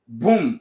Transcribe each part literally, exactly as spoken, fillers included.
Boum.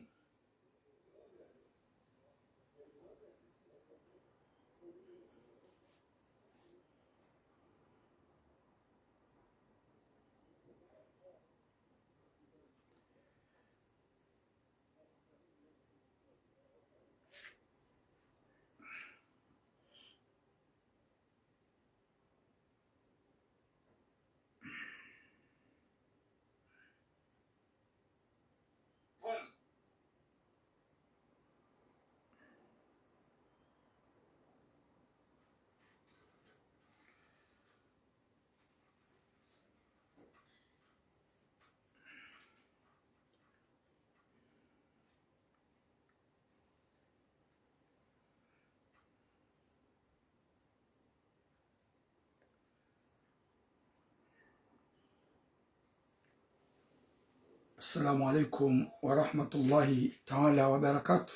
Assalamu alaikum wa rahmatullahi ta'ala wa barakatuh.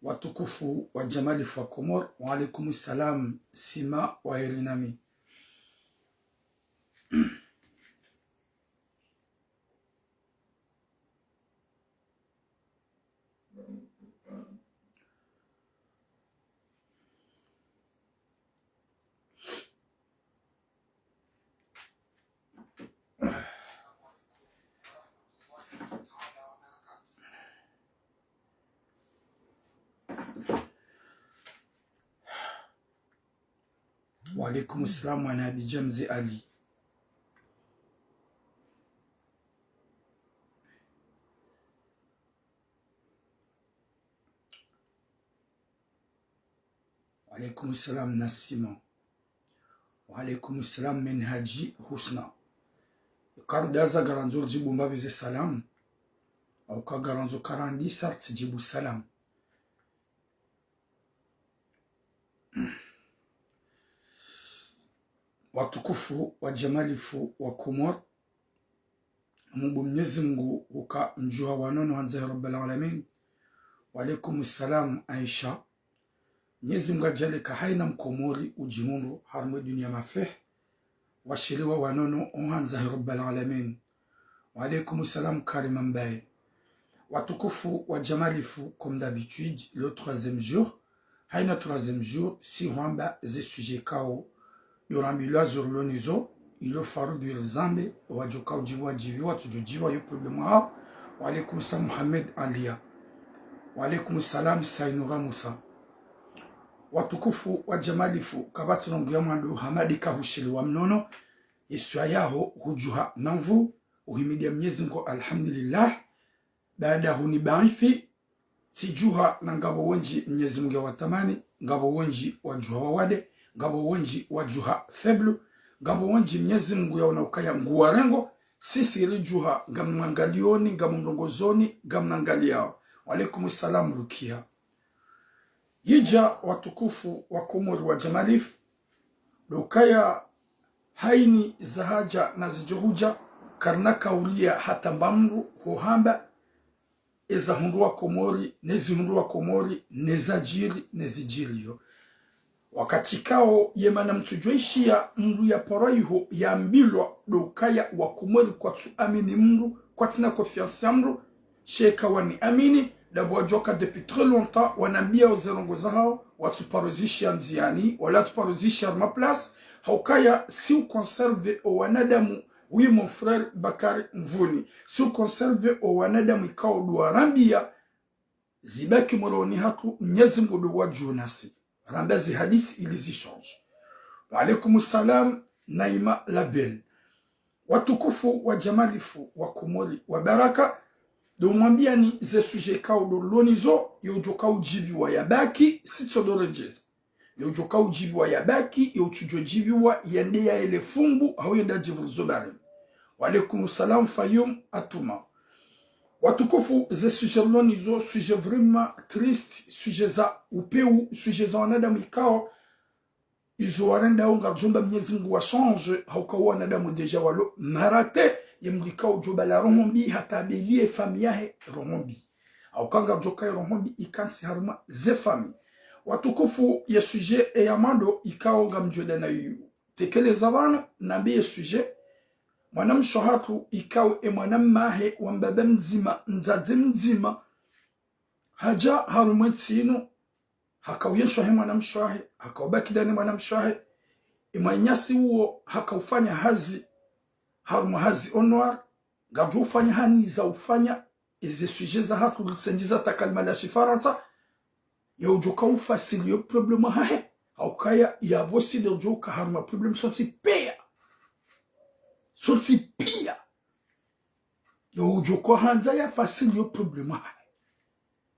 Watukufu wa Jamalifu wa Komori, wa alaikum salam, sima wa heri nami. Wa alaikum salam, mwana Abidjan, Mze Ali. Wa alaikum salam, Nasima. Wa alaikum salam, Menhaji Husna. Kari daza garandzo djibu mbapvi ze salam. Au ka garandzo karandisa tsidjibu salam. Watukufu wa Jamalifu wa Komori, mumbu Mnyezi Mungu uka mdjuha wanono handza he Rabbal Alamin. Wa alaikum salam, Aisha. Mnyezi Mungu adjaanlie ka haina Mkomori udjihundru harumwa ye dunia mafih, washelewa wanono ohandza he Rabbal Alamin. Wa alaikum salam, Karima Mbaye. Watukufu wa Jamalifu, comme d'habitude, le troisième jour. Haina troisième jour, si hwamba ze sujet kao, yo rambilwa zo rilo nazo, ilo faru de rizambe, wadjo kao djibiwa djibiwa, watsudjo djibiwa yo problème hao. Wa alaikum salam, Mohamed Alia. Wa alaikum salam, Sainura Musa. Watukufu wa Jamalifu, kapvatsi ndrongoo ya mwando hama de ka hushelewa mnono, ye swiya yaho hudjuha manvu, uhimidia Mnyezi Mungu, alhamdulillah. Baada hunibaanthi, tsidjuha na ngapvo wendji Mnyezi Mungu ya watamani, ngapvo wendji wadjuha wawade, ngapvo wendji wadjuha faible, ngapvo wendji Mnyezi Mungu yaona ukaya nguwarengo, sisi ridjuha ngamwangalioni, ngamrongozoni, ngamwangaliao. Wa alaikum salam, Rukia. Yidja watukufu wa Komori wa Jamalifu, ndo ukaya haina zahadja na zidjo hudja, karina kaulia hata mba mndru hohamba, eza hundru wa Komori, nezi hundru wa Komori, neza djiri, nezi djiriyo. Wakati kao ye mana mtsudjo ishiya mndru ya parwa iho yambilwa ndo ukaya wa Komori kwatsu amini mndru, kwatsina confiance ya mndru, sheka wani amini, ndapvo wadjuwa ka depuis très longtemps, wanambia oze ndrongoo zahao, watsu paro zishiya ndziani, wala watsu paro zishiya harumwa place, ha ukaya si u conserve o wanadamu, oui mon frère Bakari Mvuni, si u conserve o wanadamu ikao ndo warambia, zibaki morohoni hatru, Mnyezi Mungu ndo wadjuo nasi. Ramba zi hadisi ili zi change. Wa alaikum salam, Naima Label. Watukufu wa Jamalifu wa Komori wa baraka, ndo mwambiani ze sujet kao ndo rilo nazo, yo udjo kao djibiwa yabaki, sitso ndo redjeza. Yo udjo kao djibiwa yabaki, yo utsudjo djibiwa yende yaele fumbu, hau yende yadjivuruzo bari. Wa alaikum salam, Fayum Atuma. Watukufu, ze sujet rilo nazo, sujet vraiment triste, sujet za upeu, sujet za wanadamu ikao, izo warenda unga djomba Mnyezi Mungu wa change, ha uka wanadamu déjà walo marate, ye mndru ikao djomba la roho mbi, hata abelie famille yahe roho mbi. Hauka ngapvodjo ka ye roho mbi ikantsi harumwa ze famille. Watukufu, ye sujet eya mwando ikao ngamdjo enda nayo tekeleza pvanu, nambe ye sujet, mwanamshe hatru ikao e mwanamahe wa mbaba mdzima, mdzadze mdzima, hadja harumwa entsi inu, hakauye nshahe mwanamshe wahe, hakaubaki ndani mwanamshe wahe, e mwananyasi uwo hakaufanya hazi harumwa hazi au noir, ngudjo ufanya hani za ufanya, eze sujet zahatru lisendjiza ta kalima la shifarantsa, ye udjo ka ufasili yo problème hahe, haukaya yapvo side udjo ka harumwa problème sontsi pia. Sontsi pia. Ye udjo ka handza yafasili yo problème hahe.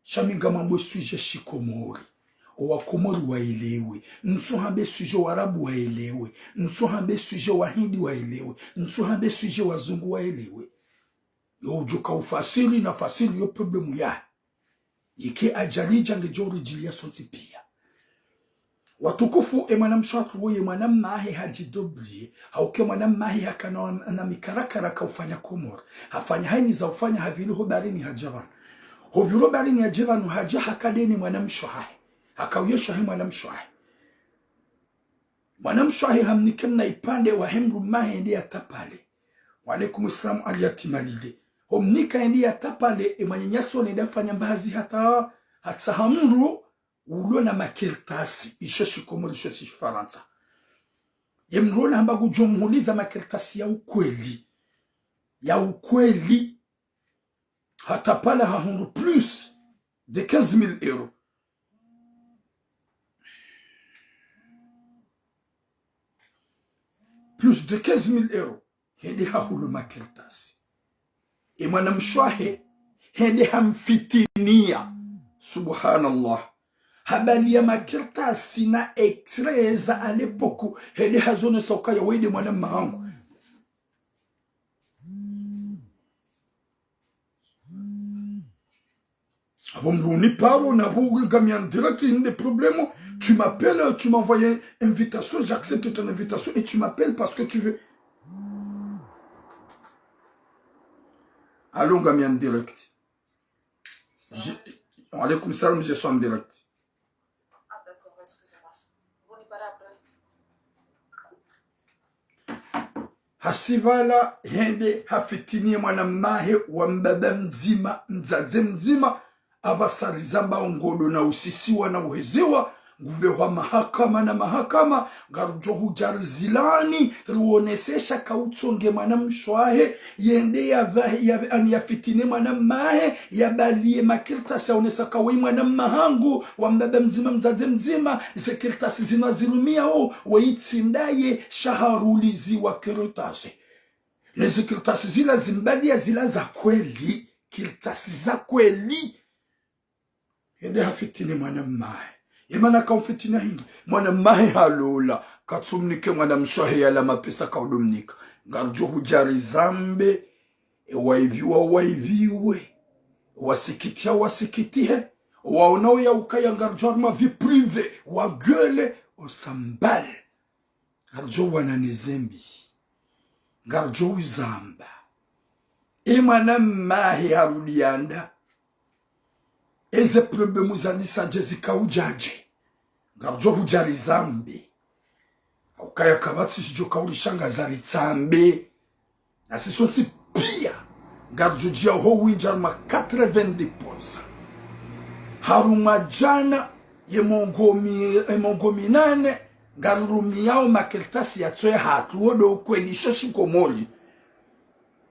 Sha mi ngamambo sujet shikomori. Owakomori waelewe. Ntsu hambe sujet warabu waelewe. Ntsu hambe sujet wahindi waelewe. Ntsu hambe sujet wazungu waelewe. Ye udjo ka ufasili nafasili yo problème yahe. Yeka ajali idja ngedjo ridjiliya sontsi pia. Watukufu, e mwanamshe hatru wo ye mwanamahe hadji débrouiller. Hauka e mwanamahe hakana na mikarakara kaufanya Komori. Hafanya haini za ufanya, hapviri ho baharini hadja pvanu. Hopviri ho baharini hadja pvanu, hadja haka ndeni mwanamshe wahe. Hakauye nshahe mwanamshe wahe. Mwanamshe wahe hamnika mna ipvandre wahe mdrumahe yende yatapvale. Wa alaikum salam, Ali Atimalide. Homnika yende yatapvale, e mwananyasi wone nde afanya mbahazi hata, hata hamdru ulo na makartasi, isho shikomori, isho shifarantsa. Ye mdru ola hamba ngudjo mhuliza makartasi ya ukweli. Ya ukweli. Hatapvale hahundru plus de quinze mille euros. Plus de quinze mille euros. Hende hahulu makartasi. E mwanamshe wahe, hende hamfitiniya. Subhanallah. Habaliya makartasi na extrait za à l'époque, hende hazonesa ukaya weye nde mwanamahangu. Apvo mdru ni paro na apvo ngami en direct, il y a des problèmes. Tu m'appelles, tu m'envoies une invitation, j'accepte ton invitation et tu m'appelles parce que tu veux. Allô, ngami en direct. Je... Wa alaikum salam, je suis en direct. Ah, d'accord, excusez-moi. Vous n'êtes pas là après. Hasi pvala hende hafitiniye mwanamahe wa mbaba mdzima, mdzadze mdzima, apvasa rizamba ongodo na usisiwa na uhezewa, ngupvehwa mahakama na mahakama, ngarudjo hudja rizilani, riwonesesha kautsonge mwanamshe wahe, yende yapva, yapva, ani yafitini mwanamahe, yabaliye makartasi yaonesa ka weye mwanamahangu, wa mbaba mdzima, mdzadze mdzima, ze kartasi zinu azirumiya o, weye tsi ndaye, sha hahuliziwa kartasi. Ne ze kartasi zila zimbaliya zila za kweli, kartasi za kweli. Hende hafitini mwanamahe. Ye mana kaumfitini hindri? Mwanamahe halola, katsumnike mwanamshe wahe yala mapesa kaudomnika. Ngarudjo hudja rizambe, e waipviwa waipviwe, e wasikitiha wasikitihe, e waona uya ukaya ngarudjo harumwa vie privée, wa gueule, on s'en balle. Ngarudjo wana ne zembi. Ngarudjo uzamba. E mwanamahe harudi yanda. Eze problème zandisa dje zikaudja dje. Ngarudjo hudja rizambe. Haukaya kapvatsi shidjo kaurishangaza ritsambe. Nasi sontsi pia, ngarudjo djiya ho windji harumwa quatre-vingt-dix pour cent. Harumwa djana, ye mengo mi-, ye mengo minane, ngarurumiyao makartasi yatso yahatru, wo ndo ukweli, isho shikomori.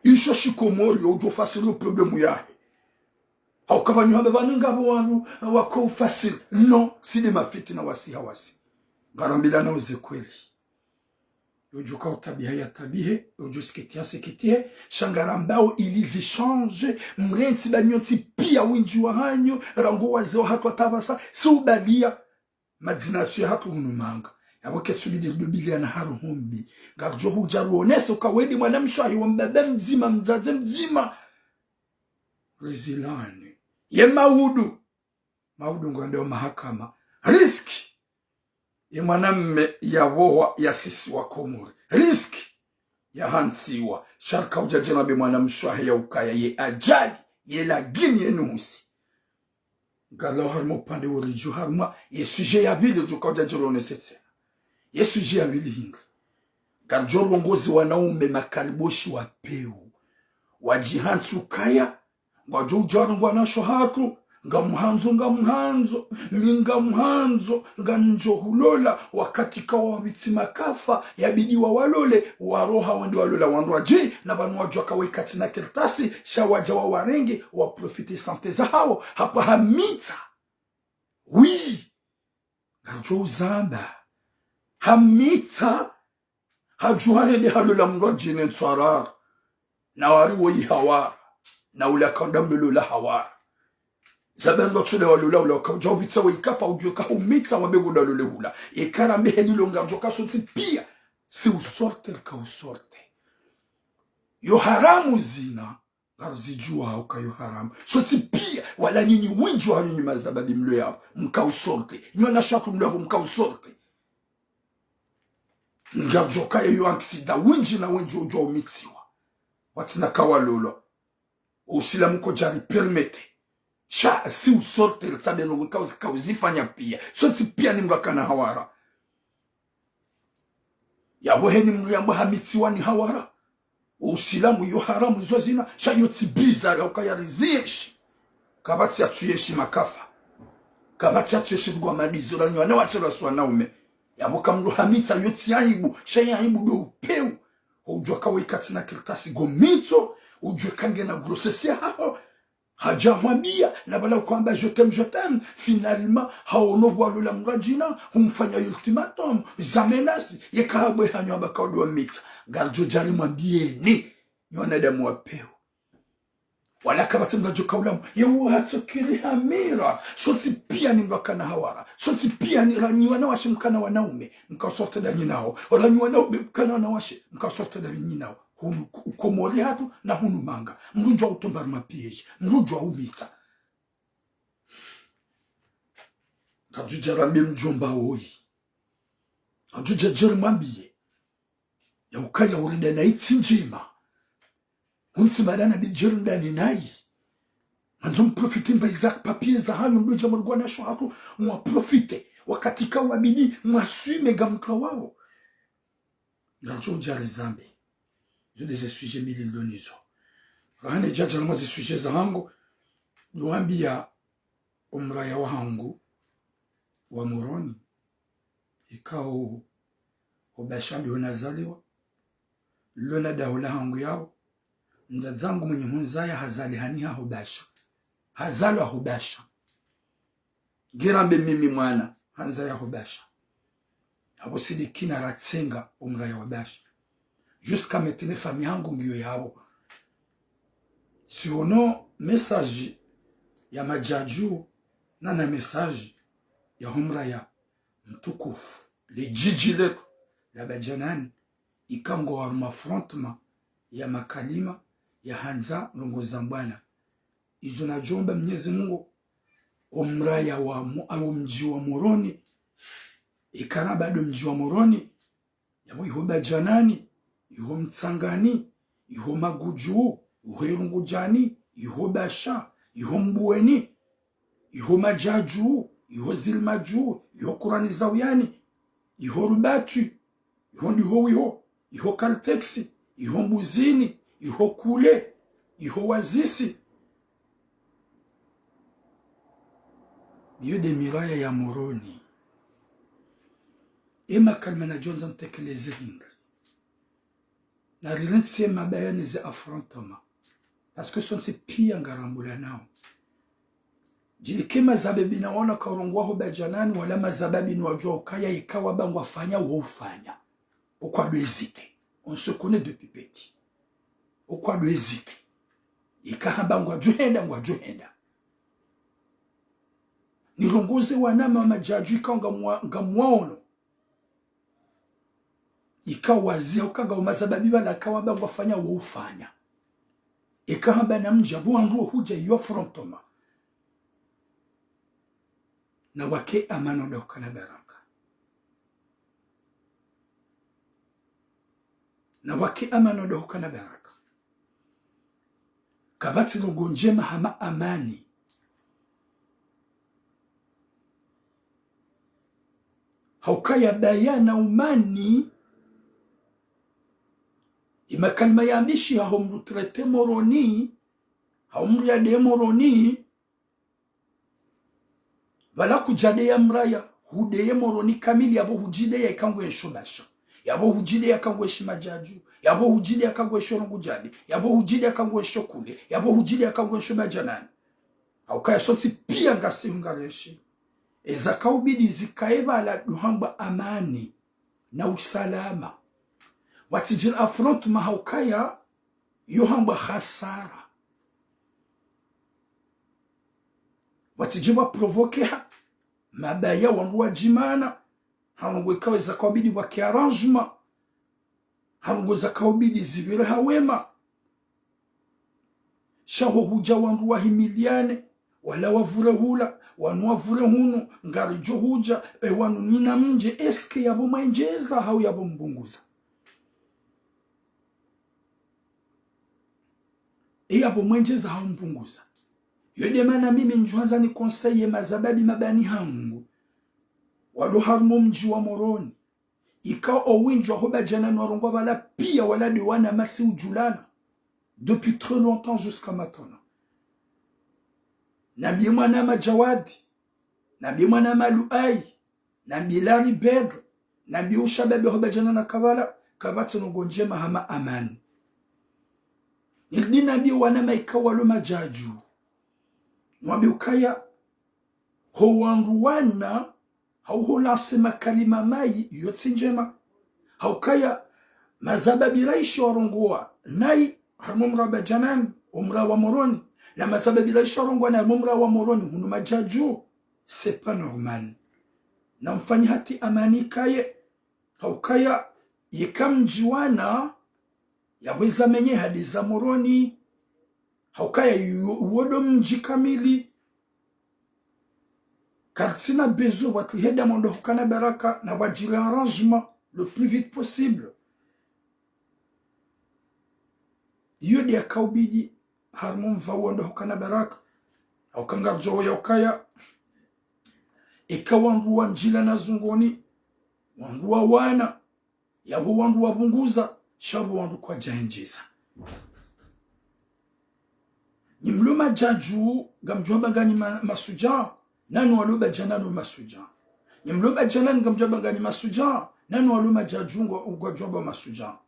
Isho shikomori, udjo fasiri problème yahe. Hauka pvanu hamba pvanu ngapvo wandru, wako ufasiri. Non, si nde mafitina wasi hawasi. Ngarambilana uze kweli. Yodjo ka utabiha yatabihe, yodjo sikitiha sikitihe, sha ngarambao ili zishandje, mrentsi ba nyontsi pia windji wahanyu, rangu wazee wahatru hata pvasa, si ubaliya, madzina yatsu yahatru hunu manga. Yapvo ketsu bidi ridobiliana ha roho mbi. Ngarudjo hudja ruonese uka weye nde mwanamshe wahe wa mbaba mdzima, mdzadze mdzima. Rizilane. Ye maudu. Maudu ngwendao mahakama. Risque. Ye mwanamme yapvohwa yasisiwa Komori. Risque. Yahantsiwa. Sha rika udja djana be mwanamshe wahe ya ukaya ye ajali. Ye lagini ye nuhusi. Ngalawo harumwa upande wo ridjo harumwa ye sujet ya pvili ridjo kaudja djiro ne setsena. Ye sujet ya pvili hindri? Ngaridjo rongozi wanaume makaliboshi wa pewu. Wadjihantsi ukaya ngwadjo udja warongowa na sho hatru, ngamhandzo, ngamhandzo, mi ngamhandzo, ngamdjo hulola, wakati kawo wapvitsi makafa, yabidi wawalole, waroha wende walola wandru wadji, na pvanu wadjuwa ka wayika tsina kartasi, sha wadja wawarenge, waprofite santé zahawo, hapvo hamitsa. Oui, ngamdjo uzamba. Hamitsa, hadjuha hende halola mndru wadjine ntswarara. Na wari woyi hawara. Na ula kaunda mlolo la hawara. Zaba ndo tsule walola ula kaudja upvitsa woyi kafa udjuwe ka humitsa wambe ngudalole hula. Eka rambe heni lo ngamdjo ka sontsi piya. Si usorte ka usorte. Yo haramu zina. Ngarizidjuwa uka yo haramu. Sontsi piya, wala nyinyi wendji wa nyinyi mazababi mlo yapvo, mka usorte. Nyi wanashe hatru mlo yapvo, mka usorte. Ngadjo kaya yo accident, wendji na wendji udjuwa umitsiwa. Watsina kawalolwa. Usilamu kodjari permettre. Sha, si usorte, tsabe no ka uzi-, ka uzifanya piya. Sontsi piya ni mlo kana hawara. Yapvo heni mlo yamba hamitsiwa ni hawara. Usilamu yo haramu zo zina, sha yo tsi bizarre ukaya riziyeshi. Kapvatsi yatsuyeshi makafa. Kapvatsi yatsuyeshi ngwa madizo la nyuwa na wachela swa naume. Yapvo ka mndru hamitsa yo tsi aibu, sha ye aibu ndo upewu. Udjuwa ka wayika tsina kartasi ngo mitso, udjuwe ka ngena grossesse yahaho. Hadja hwambiya, na pvala ukwamba je t'aime, je t'aime. Finalement, haono pvwalola mndru wadjina, humfanya ultimatum, za menace, yeka habwe hanyu hamba kaudjo wamitsa. Ngaridjo djari mwambiyeni, nyi wanadamu wa pewu. Wala kapvatsi mndru adjo kaulamu, ye uwo hatsukiri hamira, sontsi piya ni mlo kana hawara, sontsi piya ni ra-, nyi wanawashe mkana wanaume, mka usorte nda nyi nawo, wala nyi wanaume mkana wanawashe, mka usorte nda nyi nawo. Hunu ku-, Komori hatru na hunu manga. Mndru udjuwa utomba harumwa piège. Mndru udjuwa umitsa. Kadjudja rambe mdjomba woyi. Kadjudja djeri mwambiye. Ya ukaya urida nayi tsi ndjema. Huntsi madana bi djeri ndani nayi. Mandzo mprofite mba iza papier zahanyu mdodja mrugwa na sho hatru mwaprofite. Wakati ka wabidi mwaswime ngamtwa wawo. Ngamdjo udja rizambe. Zo nde ze sujet mbili nilo nizo. Rahana djadja na mwa ze sujet zahangu, niwambiya omraya wahangu wa Moroni, ikao ho Basha ndo nazaliwa, lona daho lahangu yapvo, mdzadze hangu mwenye hunzaya hazalihaniha ho Basha. Hazalwa ho Basha. Ngirambe mimi mwana, hanzaya ho Basha. Apvo sidikina ratsenga omraya wa Basha. Jusqu'à maintenant famille hangu ngiyo yapvo. Siono message ya madjadju, nana message ya homraya mtukufu. Le djidji letru la Badjanani, ikao ngwao harumwa affrontement ya makalima ya handza ndrongo za mbwana. Izo nadjomba Mnyezi Mungu, omraya wa Mo-, awo mdji wa Moroni, ikao bado mdji wa Moroni, yapvo iho Badjanani, iho Mtsangani, iho Magudju, iho Irungudjani, iho Basha, iho Mbuweni, iho Madjadju, iho Zilimadju, iho Kurani Zauyani, iho Rubatwi, iho Ndiho Wiho, iho Caltex, iho Mbuzini, iho Kule, iho Wazisi. Iyo nde miraya ya Moroni. E makalima nadjondza ntekeleze hindri. Narirantsi e mabaya ne ze affrontement. Parce que sontsi piya ngarambulanao. Djilike mazababi naona kaurongwa ho Badjanani, wala mazababi ni wadjuwa ukaya ikao bangwa fanya, wo ufanya. Ukwa ndo hésiter. On se connaît depuis petit. Ukwa ndo hésiter. Ika hamba ngwadjo henda, ngwadjo henda. Nirongoze wanama madjadju ikao ngamwa-, ngamwaono. Ikao waziya ukanga umazababi pvala ikao bangwa fanya, wo ufanya. Ika hamba na mdja, pvo wandru wo hudja iyo affrontement. Na wake amana ndo hukana baraka. Na wake amana ndo hukana baraka. Kapvatsi ndrongo ndjema hama amani. Haukaya bayana umani, ye makalima yambishiha ho mdru traité Moroni, hau mdru yade Moroni, pvala kudjade ya mraya, hudeye Moroni kamili, yapvo hudjideya ika ngwensho Basha, yapvo hudjideya ika ngwenshi Madjadju, yapvo hudjideya ika ngwensho Rungudjani, yapvo hudjideya ika ngwensho Kule, yapvo hudjideya ika ngwensho Badjanani. Haukaya sontsi piya ngasi hungarenshi. Eza kaubidi zikaye pvala ndo hambwa amani na usalama. Watsidjiri affrontement haukaya yo hambwa hasara. Watsidjiri wa provoquer ha mabaya wandru wadjimana, ha ndrongoo ikao eza kaubidi wake arrangement, ha ndrongoo za kaubidi zipvire ha wema. Sha ho hudja wandru wahimiliane, wala wavure hula, wanu wavure hunu, ngaridjo hudja, e wanu nyinyi mdje, est-ce que yapvo mwendjeza hau yapvo mpvunguza? E yapvo mwendjeza hau mpvunguza? Yo nde mana mimi ndjuhandza ni conseiller mazababi mabani hangu walo harumwa mdji wa Moroni, ikao owindji waho Badjanani warongoa pvala piya wala nde wana masi udjulana depuis très longtemps jusqu'à maintenant. Nambiye mwanama Djawadi, nambiye mwanama Luai, nambiye Larry Bedr, nambiye ushababi waho Badjanani na Kavala, kapvatsi ndrongoo ndjema hama amani. Nirudi nambiye wanama ikao walo Madjadju, nwambe ukaya ho wandru wana, hau ho lancer makalima mayi, yo tsi ndjema. Haukaya mazababi raishi warongoa nayi harumwa mraya wa Badjanani, omraya wa Moroni, na mazababi raishi warongoa nayi harumwa mraya wa Moroni hunu Madjadju, c'est pas normal. Na mfanye hata amani ikaye, haukaya yeka mdji wana, yapvo eza menye hadi za Moroni, haukaya yo, wo ndo mdji kamili. Karitsina besoin watriheda mwando hukana baraka na wadjiri arrangement le plus vite possible. Iyo nde ya kaubidi harumwa mva wando hukana baraka. Hauka ngaridjuao ya ukaya eka wandru wandjilana zungoni, wandru wawana, yapvo wandru wapvunguza, sha pvo wandru kwadjaendjeza. Nyi mlo Madjadju, ngamdjuwa ba nganyi ma-, mashudjaa, nanu walo Badjanani mashudjaa. Nyi mlo Badjanani, ngamdjuwa ba nganyi mashudjaa, nanu walo Madjadju ngo-, ngwadjuwa ba mashudjaa.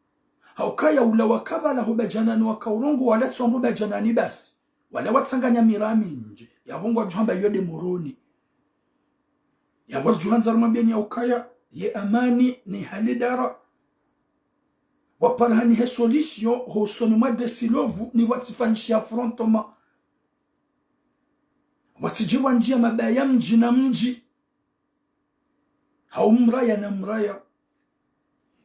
Haukaya ula wa Kavala ho Badjanani waka urongoa wala tsi wandru Badjanani basi, wala watsanganya miraya mindji, yapvo ngwadjuhamba iyo nde Moroni. Yapvo ridjuhandza rimwambiyeni ya ukaya ye amani ni hale dara. Waparihani he solution ho usoni mwa desilovu, ni watsifanyishe affrontement. Watsidje wandjiya mabaya mdji na mdji, hau mraya na mraya.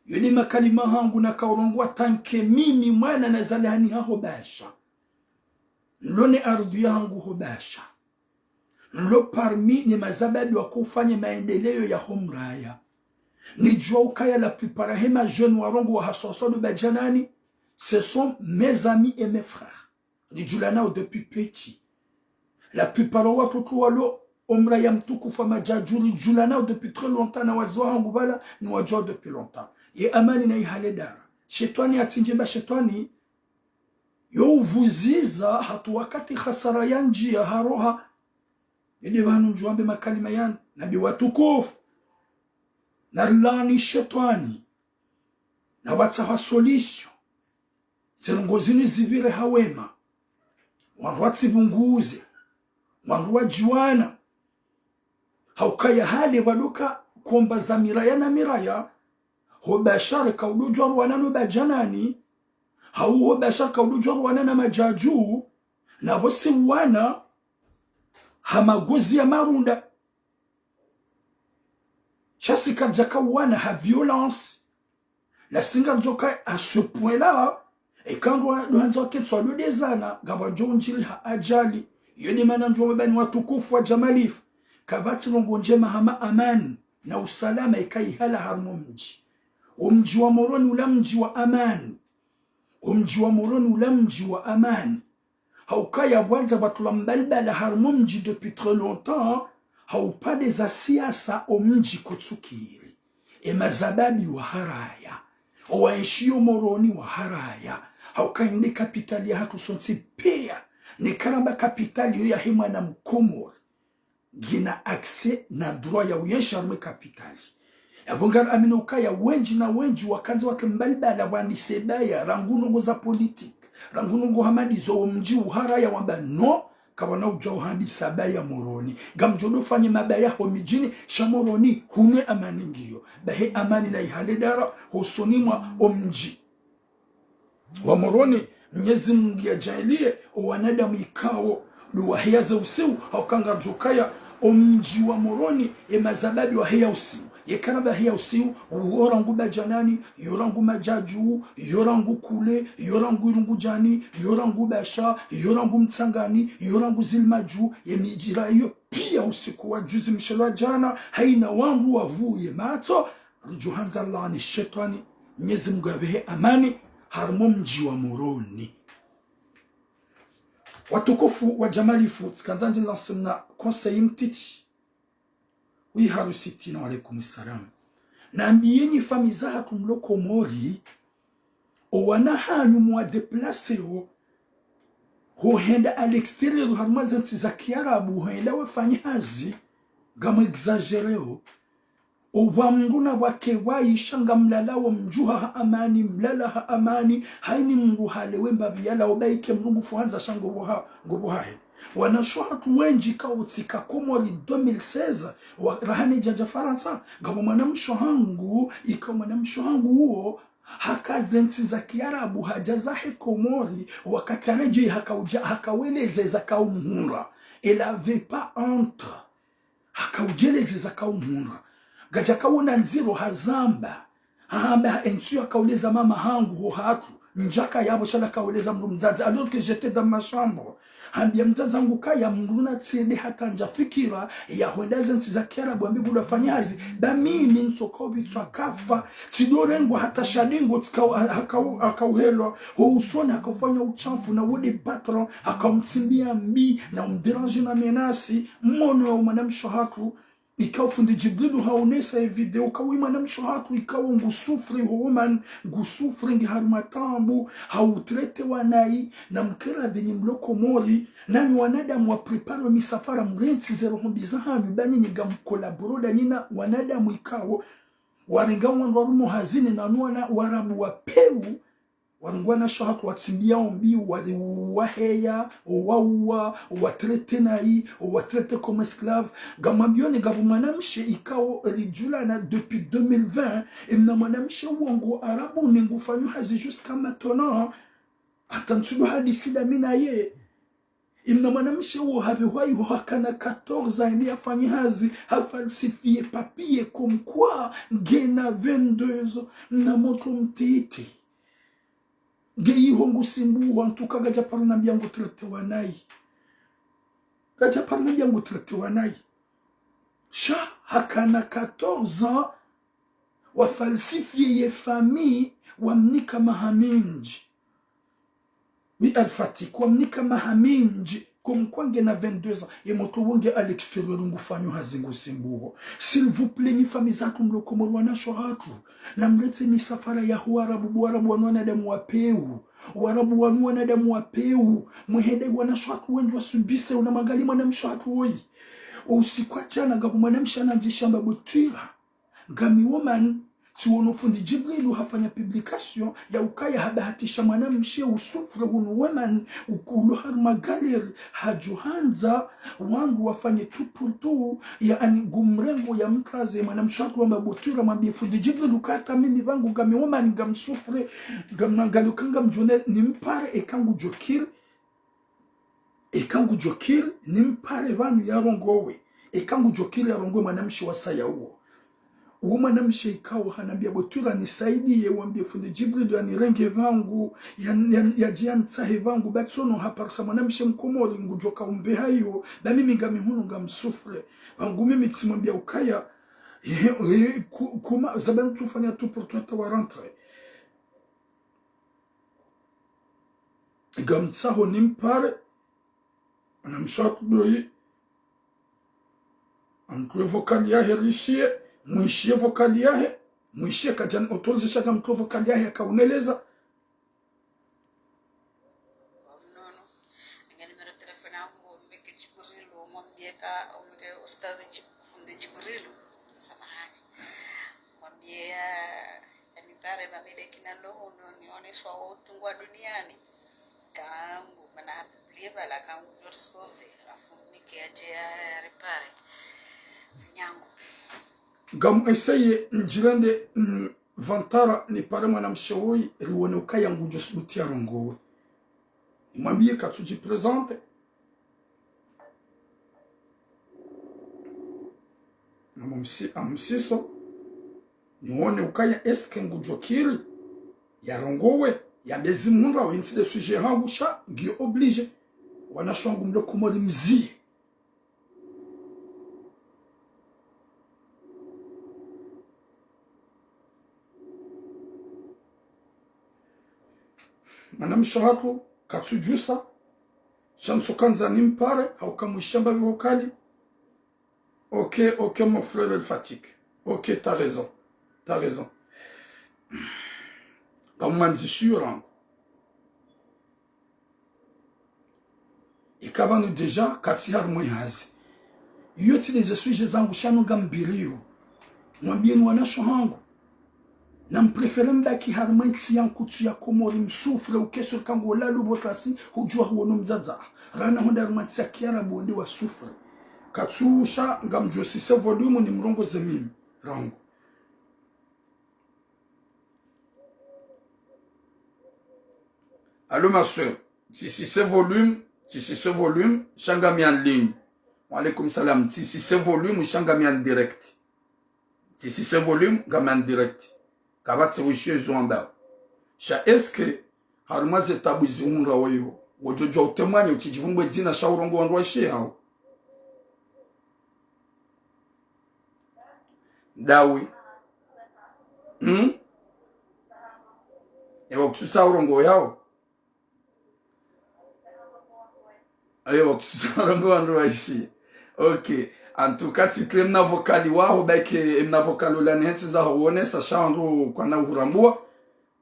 Yo nde makalima hangu naka urongoa tanke mimi mwana nazalihani haho Basha. Nlo ne ardhi yahangu ho Basha. Nlo parmi ne mazababi waka ufanye maendeleo yaho mraya. Nidjuwa ukaya la plupart he ma jeunes warongoa haswaswa ndo Badjanani, ce sont mes amis et mes frères. Ridjulanao depuis petit. La plupart wa watoto walo omraya mtukufu wa Madjadju ridjulanao depuis très longtemps, na wazee wahangu pvala niwadjuwao depuis longtemps. Ye amani nayi hale dara. Shetwani yatsindje ba shetwani, yo uvuziza hata wakati hasara yandjiya haroha. Ede pvanu ndjuwambe makalima yanu, nambiye watukufu, narilaani shetwani, na watsaha solution. Ze ndrongoo zinu zipvire ha wema. Wandru watsipvunguze. Wandru wadjiwana. Haukaya hale pvwadoka komba za miraya na miraya, ho Basha reka udodjuwa ruwana no Badjanani, hau ho Basha reka udodjuwa ruwana na Madjadju, na pvo si wana ha magozi ya marunda. Sha si karidjaka wana ha violence. Na si ngaridjoka à ce point-là, eka ndo, ndo wandza wakentsi wadodezana, ngapvwadjo undjiri ha ajali. Iyo nde mana ndjuwambe ba nyi watukufu wa Jamalifu, kapvatsi ndrongoo ndjema hama amani na usalama ika ihala harumwa mdji. Omdji wa Moroni ula mdji wa amani. Omdji wa Moroni ula mdji wa amani. Haukaya pvwandza pvatulwa mbalibala harumwa mdji depuis très longtemps, ha upande za siasa omdji kotsukiri. Emazababi waharaya. Owaenshio Moroni waharaya. Hauka inde kapitali yahatru sontsi piya. Neka ramba kapitali yo yahe mwana mkomori ngena accès na droit ya uyenshi harumwa kapitali. Yapvo ngari amini ukaya wendji na wendji wakandza watru mbali bala wandise baya, rangu ndrongoo za politique, rangu ndrongoo hama ndizo, omdji uharaya wamba no, kapvwana udjwa uhandisa baya Moroni. Ngamdjo ndo fanye mabaya ho midjini, sha Moroni, hunu amani ngiyo. Bahi amani na ihale dara, hosoni mwa omdji wa Moroni, Mnyezi Mungu yadjaaliye owanadamu ikao ndo waheya ze usiu, hauka ngaridjo kaya omdji wa Moroni, emazababi waheya usiu. Yeka ramba heya usiu, uwo rangu Badjanani, yo rangu Madjadju, yo rangu Kule, yo rangu Irungudjani, yo rangu Basha, yo rangu Mtsangani, yo rangu Zilimadju, yemidji rayo piya usiku wa juzi mshelo wa djana, haina wandru wavuye matso, ridjo handza laani shetwani, Mnyezi Mungu yapvehe amani, harumwa omdji wa Moroni. Watukufu wa djamalifu, tsikandza ndji lanse mna conseil mtiti. Oui, Harusiti, na wa alaikum salam. Nambiyenyi famiyi zahatru mlo Komori, owana hanyu mwa déplacé o, hohenda à l'extérieur, harumwa zentsi za kiarabu, hohenda wafanye hazi, ngamwe exagéré o. Opvwa mndru na pvwake waisha ngamlalao mdjuha ha amani, mlala ha amani, haini mndru halewe mbapvi yalao, baike mndru ngufuhandza sha ngopvo ha, ngopvo hahe. Wanashe wahatru wendji kaotsika Komori deux mille seize, wa, raha ne djadja Farantsa, ngapvo mwanamshe hangu, ika mwanamshe hangu uwo, haka zentsi za kiarabu, hadja zahe Komori, wakati aredjei hakaudja, hakaweleze zakaumhundra. Elle avait pas honte. Hakaudjeleze zakaumhundra. Ngadjakaona ndziro hazamba. Hamba entsu yakauleza mama hangu ho hatru. Ndjaka yapvo sha la kauleza mndru mdzadze. Alors que j'étais dans ma chambre. Hambiya mdzadze hangu kaya mndru natsende hata ndja fikira ya hwenda zentsi za kiarabu ambe ngudjo fanya hazi. Ba mimi ntsoka upvitswa kafa. Tsidjo rengwa hata shadingo tsika, haka, hakauhelwa. Ho usoni hakaufanya uchafu na wode patron. Hakaumtsimbiya mbi na umdéranger na menace. Mmono ya mwanamshe hatru. Ikao fundi Djibrilu haonesa ye video, kawi mwanamshe hatru, ikao ngu souffre ho Oman, ngu souffre nge harumwa taabu, hautraité wanayi, na mkera benyi mlo Komori, nanyi wanadamu wa préparé misafara mrentsi ze roho mbi zahanyu, ba nyinyi ngam collaboré nda nyina wanadamu ikao, warenga wandru harumwa hazini na nuwana warabu wa pewu, warengwa wanashe hatru watsimbiya ombi, wari waheya, owauwa, owatraité nayi, owatraité comme esclave. Ngamwambiyoni ngapvo mwanamshe ikao ridjulana depuis deux mille vingt, emna mwanamshe uwo ngu Arabuni ngufanyo hazi jusqu'à maintenant. Hata ntsudjo hadisi nda mi naye. Imna mwanamshe wo hapvehwa iho hakana quatorze ans, ende yafanye hazi, ha falsifié papier comme quoi ngena vingt-deux ans, na mwana mtiti. Nge iho ngusimbuho, en tout cas, ngadja paro nambiya ngu traité wanayi. Ngadja paro nambiya ngu traité wanayi. Sha hakana quatorze ans, wa falsifié ye famille, wamnika maha mindji. Oui, Alphatique, wamnika maha mindji, comme quoi ngena vingt-deux ans, ye mwana wo nge à l'extérieur ngufanyo hazi ngusimbuho. S'il vous plaît, nyi famiyi zatru mlo Komori wanashe hatru, namretse misafara ya ho Warabu, bo Warabu wanu wanadamu wa pewu, Warabu wanu wanadamu wa pewu, mwehende wanashe hatru wendji wasubise, unamwangalie mwanamshe hatru woyi. Usiku wa djana ngapvo mwanamshe hanandjisha hamba bo Twira. Ngami Oman, tsiwono fundi Djibrilu hafanya publication ya ukaya habahatisha mwanamshe usouffre hunu Oman, uku ulo harumwa galère, hadjuhandza wandru wafanye tout pour tout, yaani ngumrengo yamtraze mwanamshe hatru wamba bo Twira mwambiye fundi Djibrilu kata mimi pvangu ngami Oman ngamsouffre, ngamwangalie uka ngamdjone nimpare eka ngudjo kiri, eka ngudjo kiri, nimpare pvanu yarongowe. Eka ngudjo kiri yarongowe mwanamshe wasaya uwo. Uwo mwanamshe ikao hanambiya bo Twira nisaidiye, wambiye fundi Djibrilu yanirenge pvangu, yan-, yan-, yadje yanitsahe pvangu, ba tsono haparisa mwanamshe Mkomori ngudjo kaumbe hayo, ba mimi ngami hunu ngamsouffre. Pvangu mimi tsimwambiya ukaya, he, he, ku-, kuma, zaba ntsufanya tout pour tout hata wa rentré. Ngamtsaho nimpare, mwanamshe hatru doyi, amtruwe vocal yahe rishiye, mwishiye vocal yahe, Mwishe kadjani autorisé sha ngamtolwa vocal yahe yakauneleza. Kwa mnono. Nge numéro téléphone yangu, mbeke Djibrilu, mwambie ka, mbeke ustadh Djib-, fundi Djibrilu. Samahani. Mwambie ya, yanipare ba mi de kina loho, no, nioneswa wo utungu wa duniani. Kangu, mana hapiblie bala kangu, djori sauvé, halafu mike yadje ya, yaripare. Zinyangu. Ngam essayer ndjirende, mm, vantara nipare mwanamshe woyi, riwone ukaya ngudjo subuti yarongowe. Nimwambie katsudji présenter. Namumsi-, amumsiso. Niwone ukaya est-ce que ngudjo kiri yarongowe, yambe ezi mhundrao, yentsi de sujet hangu sha, ngiyo obligé. Wanashe wangu mlo Komori mzi. Mwanamshe hatru, katsudjusa, sha ntsukandza nimpare, hauka mwishe amba vocal. Ok, ok, mon frère El Fatik. Ok, t'as raison. T'as raison. Ngamwandzishiyo rangu. Ika pvanu déjà, katsi harumwa ihazi. Iyo tsi de ze sujet zangu sha no ngambiriyo. Mwambieni wanashe hangu. Nampréféré mbaki harumwa entsi ya nkutsu ya Komori msouffre, ukeswe kangu olala ubo tlasi, hudjuwa huwono mdzadza. Rana honda harumwa entsi ya kiarabu wende wasouffre. Katsusha ngamdjo sise volume nimrongoze mimi. Rangu. Allô, ma sœur. Tsisise volume, tsisise volume, sha ngami en ligne. Wa alaykum salam. Tsisise volume, sha ngami en direct. Tsisise volume, ngami en direct. Kapvatsi wishiyo izo wambao. Sha est-ce que harumwa ze tabu zihundra weyo, wodjo djuwa utemwanye, utsidjivumbwe dzina sha urongowe wandru waishiye hao? Ndawe. Hmm? Ewa kutsutsaha urongowe hao? Ayo, wakususa warongowe wandru waishiye. Ok. En tout cas, tsi kile mna vocal waho, baike mna vocal ola ni hentsi zaho wonesa, sha wandru kwana uhurambua.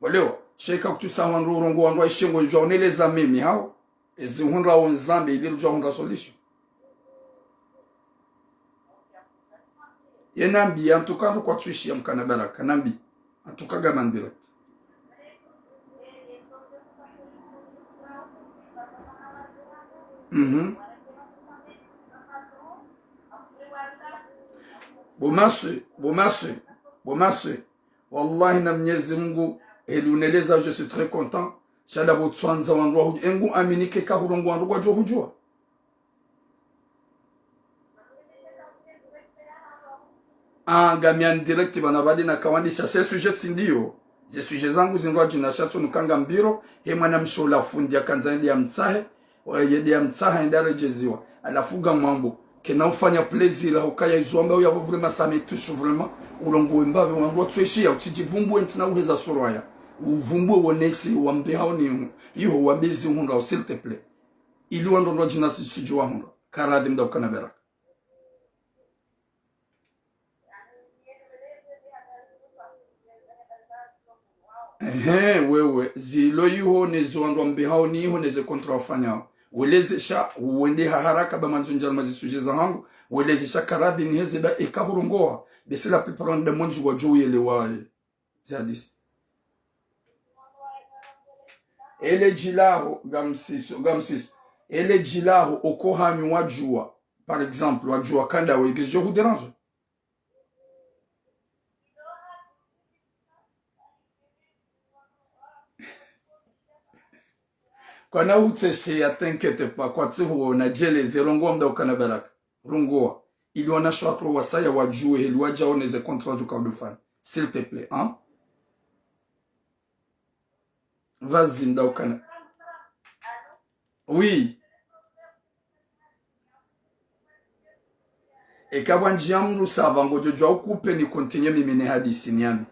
Walewa, sha ika kutsutsaha wandru urongowe wandru waishiye, ngodjo uneleza mimi hao. Ezi hundra wo nzambe, ili rudjo hundra solution. Ye nambi, en tout cas, ndo kwatsuishiya mkana baraka, nambi. En tout cas, ngami en direct. Mhm. Bo ma sœur, bo ma sœur, bo ma sœur. Wallahi na Mnyezi Mungu, heli uneleza, je suis très content. Sha ndapvo tswandza wandru wahudjuwa, engu aminike ka hurongowa wandru kwadjo hudjuwa. Ah, ngami en direct bana badi na kawandisha, ze sujet tsi ndiyo. Ze sujet zangu zindrwadjina sha tsunu kanga mbiro, he mwanamshe ola fundi yakandza yende yamtsahe, wa yende yamtsaha yende yaredjeziwa. Halafu ngamwambo, kena ufanya plaisir, hukaya izo wamba uyapvo vraiment ça me touche vraiment, urongowe mbapvi wandru watsuishiya, utsidjivumbwe ntsi na uheza suraya. Uvumbwe wonese, wambe hao ni, iho wambe ezi hundra, s'il te plaît. Ili wandru ndrwadjina tsi, tsidjuwa hundra. Karadhi mda ukana baraka. Ehe, wewe, zilo iho ne zo wandru wambe hao ni iho ne ze contrat wafanyao. Weleze sha, wende ha haraka ba mandzo ndjaruma zi sujet zahangu, weleze sha karadhi niheze ba eka hurongowa, be c'est la plupart des monde wadjo uyelewa, eh. Ze hadisi. Ele djilaho, ngamsiso, ngamsiso. Ele djilaho, oko hanyu wadjuwa. Par exemple, wadjuwa kanda we, kizidjo hudéranger. Kwana utsesheya, t'inquiète pas, kwatsi huona, djeleze, rongowa mda ukana baraka. Rongowa. Ili wanashe watru wasaya wadjuwe, heli wadja wone ze contrat djuka udufanya. S'il te plaît, hein? Vas-y, mda ukana. Oui. Eka pvwa ndjiya mdru ça va, ngodjo djuwa ukupe ni continuer mimi ne hadisi ni yami.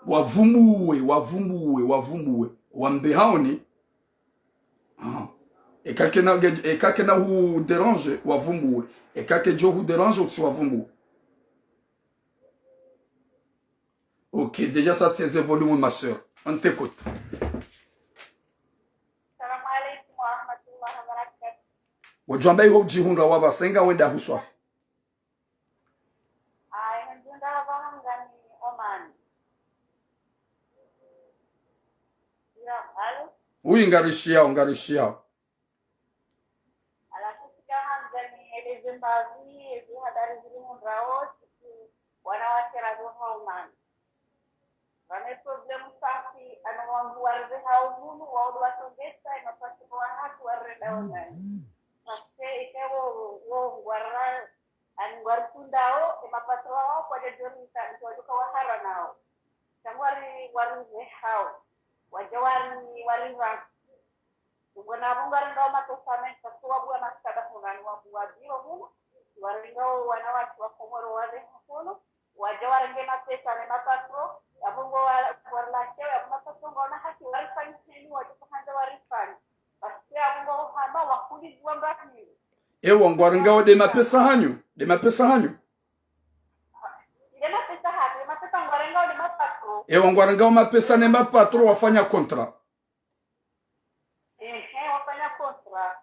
Wavumbuwe, wavumbuwe, wavumbuwe. Wambe hao ni. Ah. Eka kena, eka kena hu dérange, wavumbuwe. Eka kedjo hu dérange, utsi wavumbuwe. Ok, déjà ça, c'est volume, ma sœur. On t'écoute. Salam alaikum wa rahmatullahi wa barakatuh. Wodjwamba iho udjihundra wapvasa, nga wenda huswafi. Ayi, ndjunda hapvaha ngami Oman. Ya, allô? Oui, ngarishiyao, ngarishiyao. Halafu tsika handza nieleze mbapvi, ezi habari zilihundrao, sisi wanawashe razo ha Oman. Vane problème safi, ano wandru waripve hao hunu, wao ndo watsongesa, ema pasiporo wahatru warenda Oman. Parce que ike wo, wo ngwara, ani ngwarikundao, ema pasiporo wao kwadjadjo rika, ndo wadjoka wahara nao. Sha ngwari, ngwaripve hao. Wadja wari, waripva. Ngona apvo ngwarengao mapesa menshi, parce que wabuwa maktaba hunu, ani wabuwa biro hunu, warengao wanawashe wa Komoro wale hunu, wadja warenge mapesa ne mapasiporo, apvo ngo wa-, warilashewe, apvo mapasiporo ngwaona haki warifanyiseni, wadja kuhandza warifanye. Parce que apvo ngo hama wakuliziwa mbahini. Ewa, ngwarengao de mapesa hanyu, de mapesa hanyu. De mapesa hatru, de mapesa ngwarengao de mapasiporo. Ewa, ngwarengao mapesa ne mapasiporo wafanya contrat. Ehe, wafanya contrat.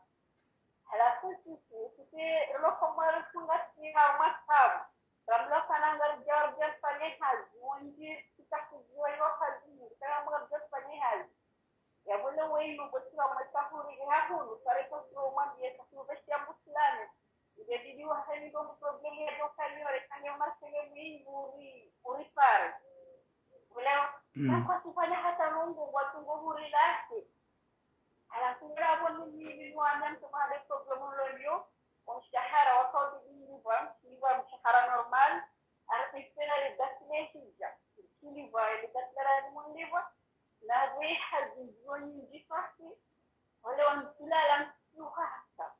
Halafu sisi, sisi, rilo Komoro rifunga siha mwasabu. Ramlo kana ngaridja, ridja rifanye hazi, wendji, sita kujua iyo hazi, sita kujua rifanye hazi. Yapvo le wenu, bo siwa mwesa huri, ha hunu, pare ko siwa mwambiye, sa siwa besi ya mbusilane. Nge bidi wahani ngo problème ya doka ni wale kanye umasenge mwingi uri, uri pare. Ulewa? Mm. Na kwa sifanya hata nungu, ngwatungo huri lake. Halafu ngapvo ni, ni, ni, ni wanya mtu mwa de problème lolio, wa mshahara wa Saudi ni liva, liva mshahara normal, halafu ipena le date le hija, liva le date la ni liva, na we hazi ndio nyingi fasi, wale wa mtula la mtula hata.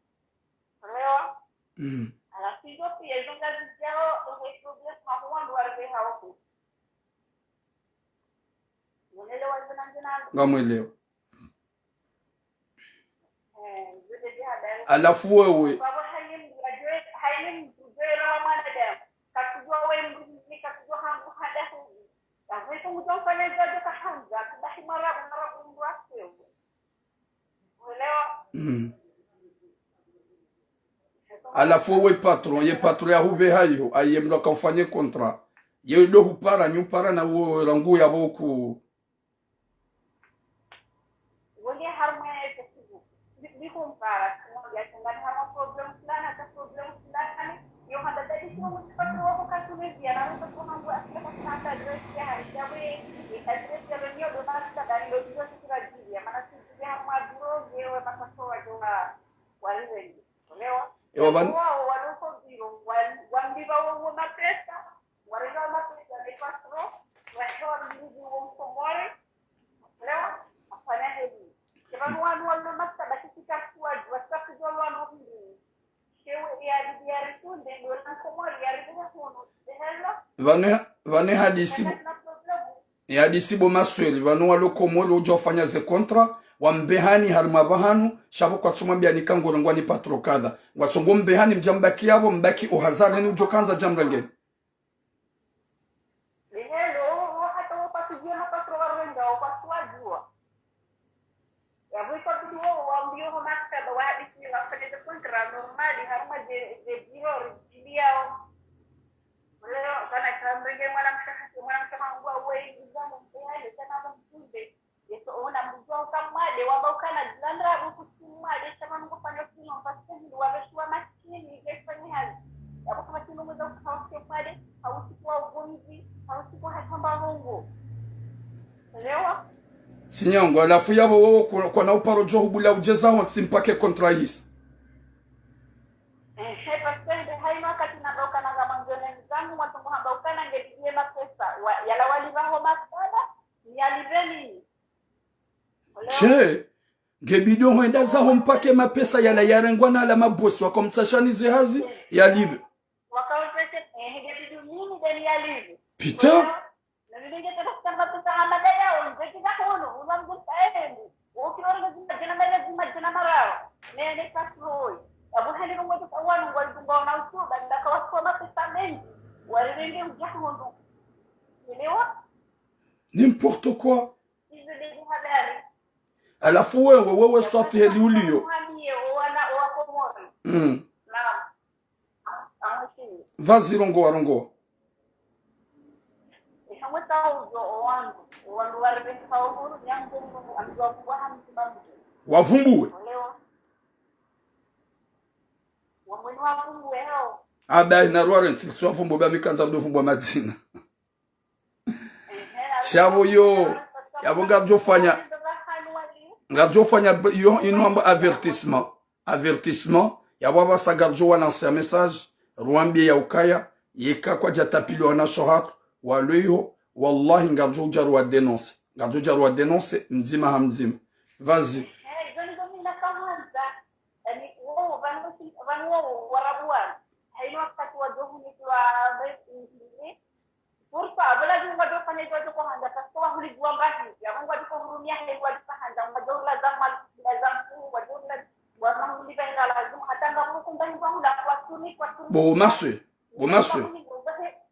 Ulewa? Mm. Halafu izo pia, izo ngazidjao, le problème, hapo wandru waripve hao ku. Ngamwelewa. Halafu wewe. Mm. Halafu wewe patron, ye patron yahupveha iyo, aye mndru aka ufanye contrat. Ye ndo hupara, nyi upara na uwo rangu yapvo ku. Wonge harumwa Facebook. Bi-, bikumpara, kumwambia tungani harumwa problème fulani, hata problème fulani. Yo handa dadi sima mutipatro wako katunezia, na wata kuhangu asika katina hata adresse ya harishawe, adresse ya renio do na sita dani do diyo sikira jili, ya mana sijili harumwa biro, yewe makaso wa jona, wa riwendi. Ulewa? Ewa, ban- Wao, walo ko biro, wa-, wambiwa wo, wo mapesa, warenga mapesa ne patron, wahewa mbizi wo Mkomori, ulewa, afanya heli. Kipvanu wanu walo maktaba kisika kuwa, wasika kujua wanu mbili. Shewe ya bibi ya ritunde, ndo la Mkomori, ya ritunde hunu, dehelo. Vane, vane hadisi bu- Kana problème. Ye hadisi bo masweli, vanu walo Komoro udjo fanya ze contrat, wambehani harumwa pvahanu, sha pvo kwatsu mwambiani ka ngorengwa ni patron kadha. Ngwatsongo mbehani mdja mbaki yapvo, mbaki uhazareni udjo kandza dja mrengeni. Lihelo, wo hata wo patron djua na patron warenga, wo patron wadjua. Yapvo ikabidi wo wambiwe ho maktaba, wahadisi, wafanye ze contrat normal, harumwa ze, ze biro, ridjiliao. Leo, kana kamrenge mwanamshe haki, mwanamshe hangu wa weyi, izamu mpeya, ile kana mkude. Yeso, ona mdjua uka mwade, wamba ukana zilanda, ruku si mwade, shama nungu fanya kino, mpasi hili, wabeshiwa makini, ize fanya hazi. Yapvo kama kino mweza ukauke mwade, hausi kwa ugomvi, hausi kwa hatamba hongo. Leo? Sinyangu, halafu yapvo wowo kwa, kwana uparo djo hubula udjeza hontsi mpake contrat hisa. Ehe, parce que nde haina wakati namba ukana nga mwanzoni zangu, mwatungu hamba ukana nge bidie mapesa, wa, yala walipva ho maktaba, ni yalipve nini? Ulewa? Che, nge bidie hwenda zaho mpake mapesa yala yarengwa na ala mabosi, wakomtsashani ze hazi, yalipve. Wakauzese, ehe, nge bidie mimi, nde ni yalipve. Pita. Ulewa? Na mimi nge tena kutamba pesa hamada yao, nge kika kono, unwa mzungu kaendi. Wo kilo ringa zima djana mara, zima djana mara. Kwa? Halafu wewe, wewe swafi heli uliyo. Mm. Vas-y, rongowa, rongowa. Wavumbuwe. Aba ina rwarentsi, si wavumbuwe, ba mi kandza ndo vumbuwa madzina. Sha pvo yo, yapvo ngaridjo fanya, ngaridjo fanya b-, yo, inu hamba avertissement. Avertissement, yapvo apvasa ngaridjo wa lancer message, ruwambiye ya ukaya, yeka kwadja tapili wanasho hatru, walo iho, wallahi ngaridjo udja ruwa dénoncer. Ngaridjo udja ruwa dénoncer, mdzima ha mdzima. Vas-y. Pourquoi? Abo lazima wadjofanya idjo wadjokohandza, parce que wahulijua mbahizi, abo ngwadjokohurumia heli wadjokohandza, ngwadjohulaza mali, hulaza mkuu, ngwadjohulaza, ngwadjohulaza mali, hata ngapvo kunda hindru hula, kwatuni, kwatuni. Bo maswe, bo maswe,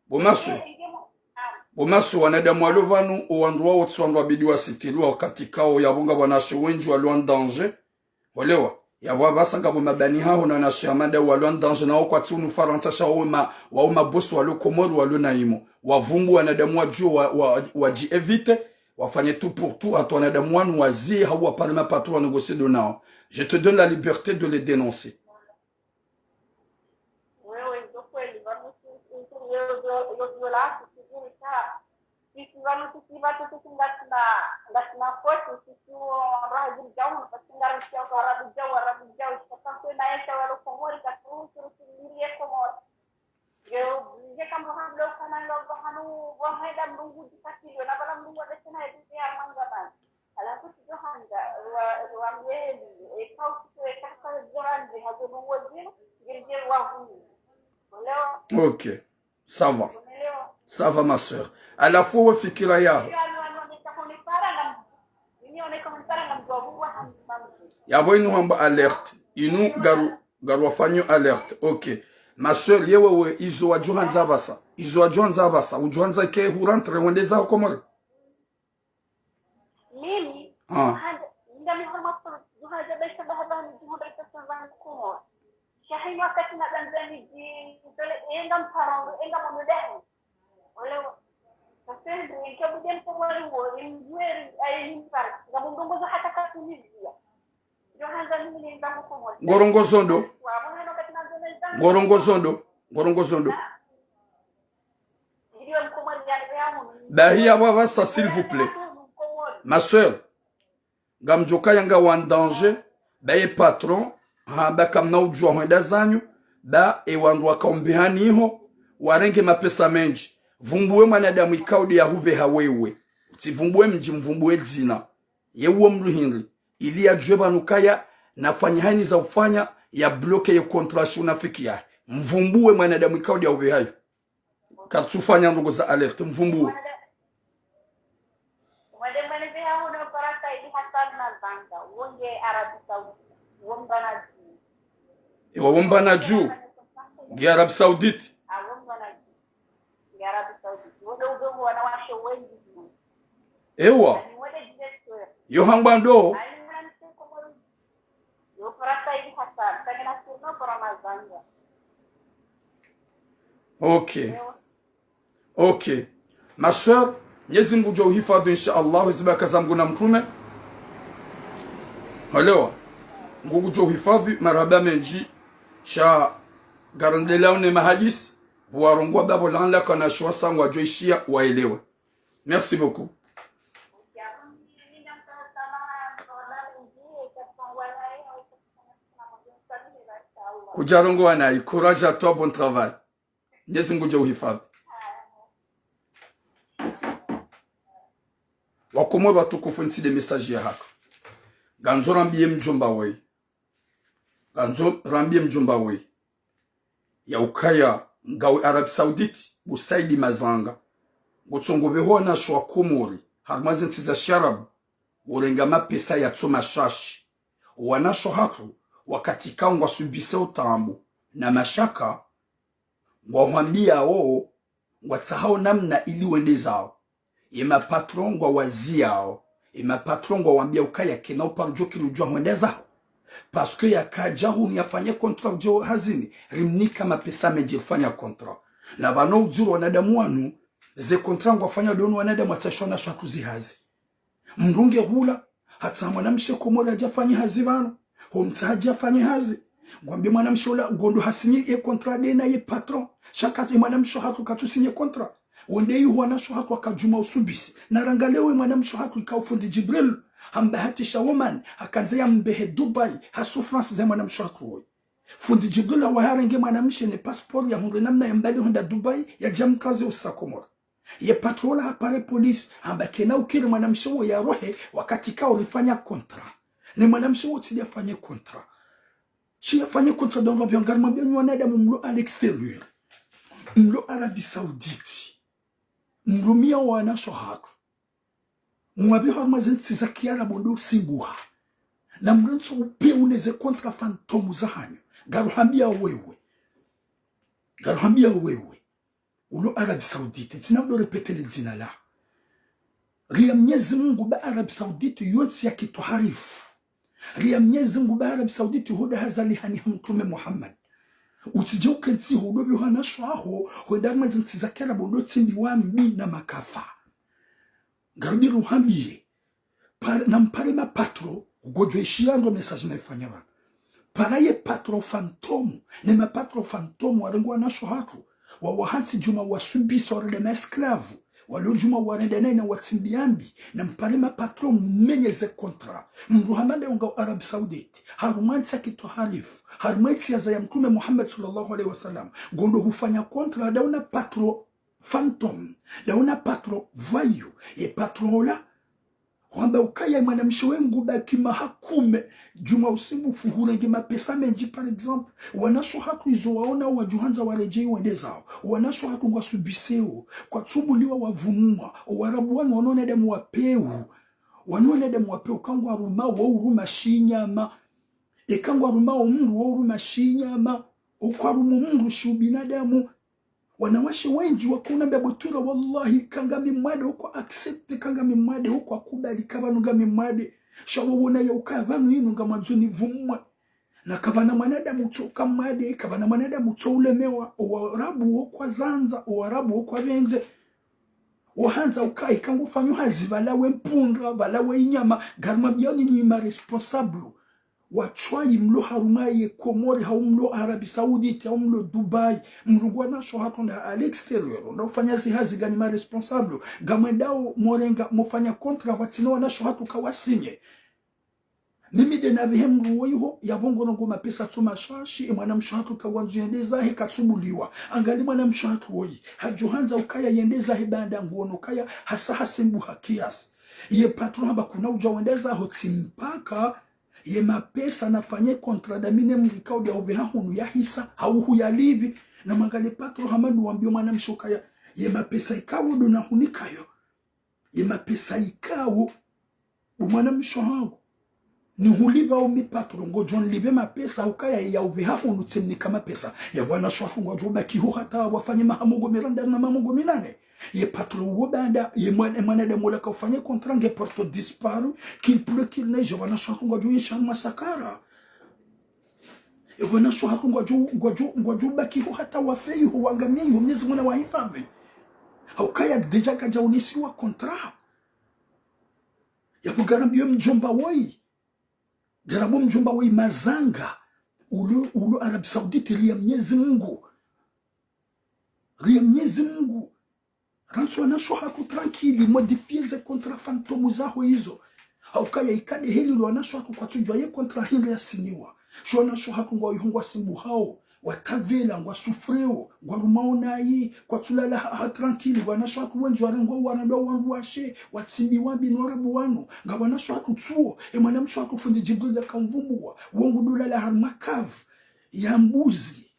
bo maswe. Bo maswe, wanadamu walo pvanu, owandru wawo tsi wandru wabidi wasitiriwa wakati kao yapvo ngapvo wanashe wendji walo en danger. Olewa, yapvo apvasa ngapvo mabani haho na wanashe Hamada walo en danger, nawo kwatsi unu Farantsa sha wawo ma, wawo mabosi walo Komori walo na imo. Wavumbuwe wanadamu wadjuwe wa, wa, wadji éviter, wafanye tout pour tout, hata wanadamu wanu waziye hau wapare ma patron wa négocier ndo nawo. Je te donne la liberté de les dénoncer. Wewe, ndo kweli, pvanu si, si, yo, yo, yo, yo la, si, si, si, si, sisi pvanu sisi pvatsu sisi ngasina, ngasina force, sisi wo raha ziri djau, pvatsi ngari sia kwa Arabu djau, Arabu djau, sisi pvatsu na yesa walo Komori, katsu suru suru ye Komori. Nge, nge kambo hando kana ndo pvahanu, pvaheda mlungu dikatilo, na pvala mlungu adesena ya dike ya manga bana. Halafu tsidjohandza, wa, wa mbeli, e, kau tsi, e, kaka zorandzi, hazo nungo zinu, ngiri, ngiri wa hunu. Olewa. Ok. Ça va. Ça va, ma sœur. Halafu wewe fikira yaho. Yapvo inu hamba alerte. Inu ngaru, ngaru wafanyo alerte. Ok. Ma sœur, ye wewe izo wadjohandza apvasa. Izo wadjohandza apvasa. Udjohandza ke hu rentre wende zaho Komori. Mimi, ah, handa, nda mi hama solo, duha ja baisha baha baha ni duha baisha solo baha ni Komori. Shahi ni wakati na banza ni ji, dole enga mparango, enga mamudahi. Olewa. Sasa ndio, nkia bude Mkomori wo, ni mjweri, ayi ni mpara. Nga mundongo zo hata katunizia. Ndio hanza mimi ni nzangu Komori. Ngorongozo ndo. Wa, mwana wakati na nzangu. Ngorongozo ndo. Ngorongozo ndo. Ah. Bahi yapvo apvasa, s'il vous plaît. Ma sœur, ngamdjokaya ngawa en danger, ba ye patron, ha, ba kamna udjua hwenda zanyu, ba e wandru waka umbihani iho, warenge mapesa mendji. Vumbuwe mwanadamu ikao nde ya hubeha wewe. Utsivumbuwe mdji, mvumbuwe dzina. Ye uwo mdru hindri. Ili yadjue pvanu kaya, nafanya haini za ufanya, ya bloquer ye contrat shi unafiki yahe. Mvumbuwe mwanadamu ikao nde ya hubeha yo. Katsufanya ndrongo za alerte, mvumbuwe. Ewa, wo mbana juu. Nge Arabie Saoudite. Ewa. Yo hangwa ndo. Ok. Ok. Ma sœur, Mwenyezi Mungu ngudjo uhifadhwi, insha Allah, ezi baraka za Mungu na mtrume. Halewa. Mungu ngudjo uhifadhwi, marahaba mendji, sha ngarendelea une mahadisi, warongoa bapvo laana la kana shiwa sangu wadjo ishiya waelewe. Merci beaucoup. Kudjarongoa nayi, courage à toi, bon travail. Mwenyezi Mungu ngudjo uhifadhwi. Wakomori watukufu, ntsi nde message ya haka. Ngandzo rambiye mdjomba weyi. Ngandzo rambiye mdjomba weyi. Ya ukaya ngawe Arabie Saoudite, bo Saidi Mazanga. Ngotsongo pveho wanashe wa Komori, harumwa ze ntsi za shiarabu, worenga mapesa yatso mashashi. Wanashe hatru, wakati kao ngwasubisao taabu na mashaka, ngwahwambiyao, ngwatsahao namna ili wende zao. Ye mapatron ngwawaziyao. Ye mapatron ngwawambia ukaya kena uparo djo kiri udjua hwenda zaho. Parce que yakadja hunu yafanye contrat udjo hazini, rimnika mapesa mendji rifanya contrat. Na pvanu udziro wanadamu wanu, ze contrat ngwafanya donu wanadamu watsasho wanashe hatru zihazi. Mdru nge hula, hatsaha mwanamshe Komori adje afanye hazi pvanu. Homtsaha adje afanye hazi. Ngwambe mwanamshe ula, ngondo hasinye ye contrat de na ye patron. Sha ka ye mwanamshe hatru katsu sinye contrat. Wonde iho wanashe hatru wakadjuma usubisi. Na rangalewe mwanamshe hatru ikao fundi Djibril. Hamba hati sha woman, hakandze yambehe Dubai, ha souffrance ze mwanamshe hatru woyi. Fundi Djibril hawaharenge mwanamshe ne passeport yahundre namna yambali hwenda Dubai, yadja mkaze usa Komori. Ye patron la hapare police, hamba kena ukiri mwanamshe wo yarohe wakati kao rifanya contrat. Ne mwanamshe wo tsi yafanye contrat. Tsi yafanye contrat donc, ngari mwambia nyi wanadamu mlo à l'extérieur. Mlo Arabie Saoudite. Mlo mia wanashe hatru. Mwapvi harumwa ze ntsi za kiarabu ndo usimbuha. Na mlo ntso upve une ze contrat fantôme zahanyu. Ngaruhambia wewe. Ngaruhambia wewe. Ulo Arabie Saoudite, tsina mdo répéter le dzina la. Ria Mnyezi Mungu ba Arabie Saoudite yo ntsi ya kitwaharifu. Ria Mnyezi Mungu ba Arabie Saoudite huda hazalihani ha Mtrume Muhammad. Utsidje ukentsi hudo bi hana shwaho, hwenda mwa ze ntsi za kiarabu ndo tsimbi wambi na makafa. Ngarudi ruhambie. Par-, na mpare mapatron, ugodjwe ishiya ndo message na ifanya pvanu. Para ye patron fantôme, ne mapatron fantôme, warenge wanashe hatru, wawahantsi djuma wasubisa warende ma esclave, walo djuma warende nayi na watsimbi ambi, na mpare mapatron mmenye ze contrat. Mdru hama nda unga Arabie Saoudite, harumwa ntsi ya kitwaharifu, harumwa ntsi ya zaya Mtrume Muhammad sallallahu alayhi wa sallam, ngondo hufanya contrat nda una patron fantôme, nda una patron voyou, ye patron ola, hwamba ukaya mwanamshe we ngu baki maha kume, djuma usimbufu hurenge mapesa mendji, par exemple. Wanashe hatru izo waona wadjuhandza waredjei wende zawo. Wanashe hatru ngwasubiseo, kwatsubuliwa wavumwa, owarabu wanu wanu wanadamu wa pewu. Wanu wanadamu wa pewu, ka ngwarumao uruma shinyama. Eka ngwarumao mdru uruma shinyama. Okwarumu mdru shi ubinadamu. Wanawashe wendji wakouna mbe butwira, wallahi, ka ngami mwade ukwa accepter, ka ngami mwade ukwa kubali, ka pvanu ngami mwade. Sha wawona ya ukaya pvanu inu ngamwandzo nivumwe. Na kapvana mwanadamu tso ka mwade, kapvana mwanadamu tso ulemewa, owarabu wokwa zandza, owarabu wokwa pvendze. Wahandza ukaya ika ngufanyo hazi pvala we mpundra, pvala we inyama, ngarumwambiao nyinyi ma responsable. Watswayi mlo harumwa ye Komori, hau mlo Arabie Saoudite, hau mlo Dubai, mlo ngwanasho hatru nda à l'extérieur, nda ufanya zihazi nganyi ma responsable, ngamwendao morenga, mofanya contrat, watsina wanasho hatru kawasinye. Mimi nde napvihe mdru woyi ho, yapvo ngono ngo mapesa tso mashashi, e mwanamshe hatru kawandzo yende zahe katsubuliwa. Angali mwanamshe hatru woyi, hadjuhandza ukaya yende zahe baanda ngono kaya hasa hasimbuha kiasi. Ye patron hamba kuna udja wende zaho tsi mpaka ye mapesa nafanye contrat nda mi ne mdru ikao nda upveha hunu yahisa, hau huyalipvi. Na mwangalie patron hama ndo wambio mwanamshe ukaya, ye mapesa ikao ndo nahunikayo. Ye mapesa ikao, bo mwanamshe hangu. Nihulipvao mi patron, ngodjo nilipve mapesa ukaya ya upveha hunu tsi mnika mapesa. Ya wanashe hatru ngwadjo baki ho hata wafanye maha mengo miranda na maha mengo minane. Ye patron wo baanda, ye mwana, mwanadamu ola kaufanya contrat nge porté disparu, qu'il pleuve qu'il neige, wanashe hatru ngwadjo yisha mwa sakara. E wanashe hatru ngwadjo, ngwadjo, ngwadjo baki ho hata wafe iho, wangamie iho, Mnyezi Mungu nawahifadhwi. Haukaya déjà kadja unisiwa contrat. Yapvo ngarambio mdjomba woyi. Ngarambio mdjomba woyi mazanga. Ulo, ulo Arabie Saoudite ria Mnyezi Mungu. Ria Mnyezi Mungu. Rantsi wanashe hatru tranquille, modifier ze contrat fantôme zaho izo. Haukaya ika nde heli lo wanashe hatru kwatsudjuwa ye contrat hindri yasinyiwa. Sho wanashe hatru ngwawo iho ngwasimbuhao, watavela, ngwasouffreo, ngwarumao nayi, kwatsulala ha, ha tranquille, wanashe hatru wendji warengwa warendwa wandruwashe, watsimbi wambi no warabu wanu, nga wanashe hatru tsuo, e mwanamshe hatru fundi Djibril yakamvumbuwa, wo ngudolala harumwa cave ya mbuzi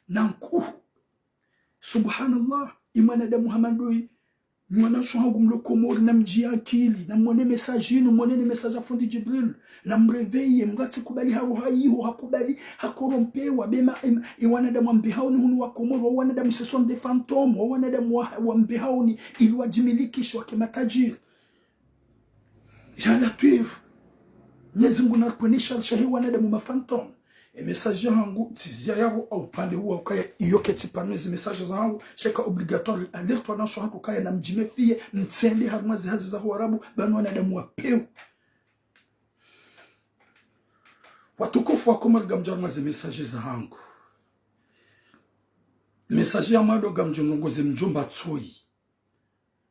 na nkuhu. Subhanallah, e mwanadamu hama ndoyi, Nyi wanashe hangu mlo Komori, namdjiye akili, namwone message inu, mwone ne message ya fundi Djibril, namréveiller, mngatsi kubali ha roha iho, hakubali, hakorompewa, be ma, em, e wanadamu wambihaoni hunu wa Komori, wa wanadamu ce sont des fantômes, wa wanadamu wa, wambihaoni ili wadjimilikishe wake matajiri. Ya Latwif. Mwenyezi Mungu naripvweneshe, alishahe wanadamu ma fantômes. E message yahangu, tsiziya yapvo, au upande uwa ukaya, iyo ketsi parmi ze message zahangu, sheka obligatoire, alerte wanashe hatru ukaya namdjiméfier, mtsende harumwa ze hazi za Warabu, ba ni wanadamu wa pewu. Watukufu wa Komori, ngamdjo harumwa ze message zahangu. Message ya mwando ngamdjo ndrongoze mdjomba Tsoyi.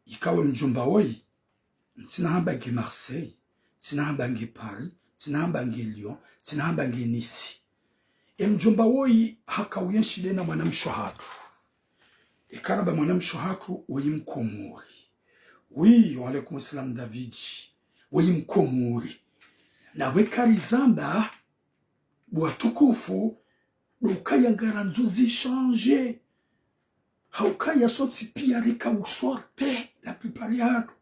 Ikao e mdjomba woyi, ntsina hamba nge Marseille, ntsina hamba nge Paris, ntsina hamba nge Lyon, ntsina hamba nge Nice. E mdjomba woyi haka uyenshi daye na mwanamshe hatru. Ikao amba mwanamshe hatru woyi Mkomori. Oui, wa alaikum salam David. Woyi Mkomori. Na weka rizamba, bo watukufu, ndo ukaya ngarandzo zi changer. Ha ukaya sontsi piya rika usorte, la plupart yahatru.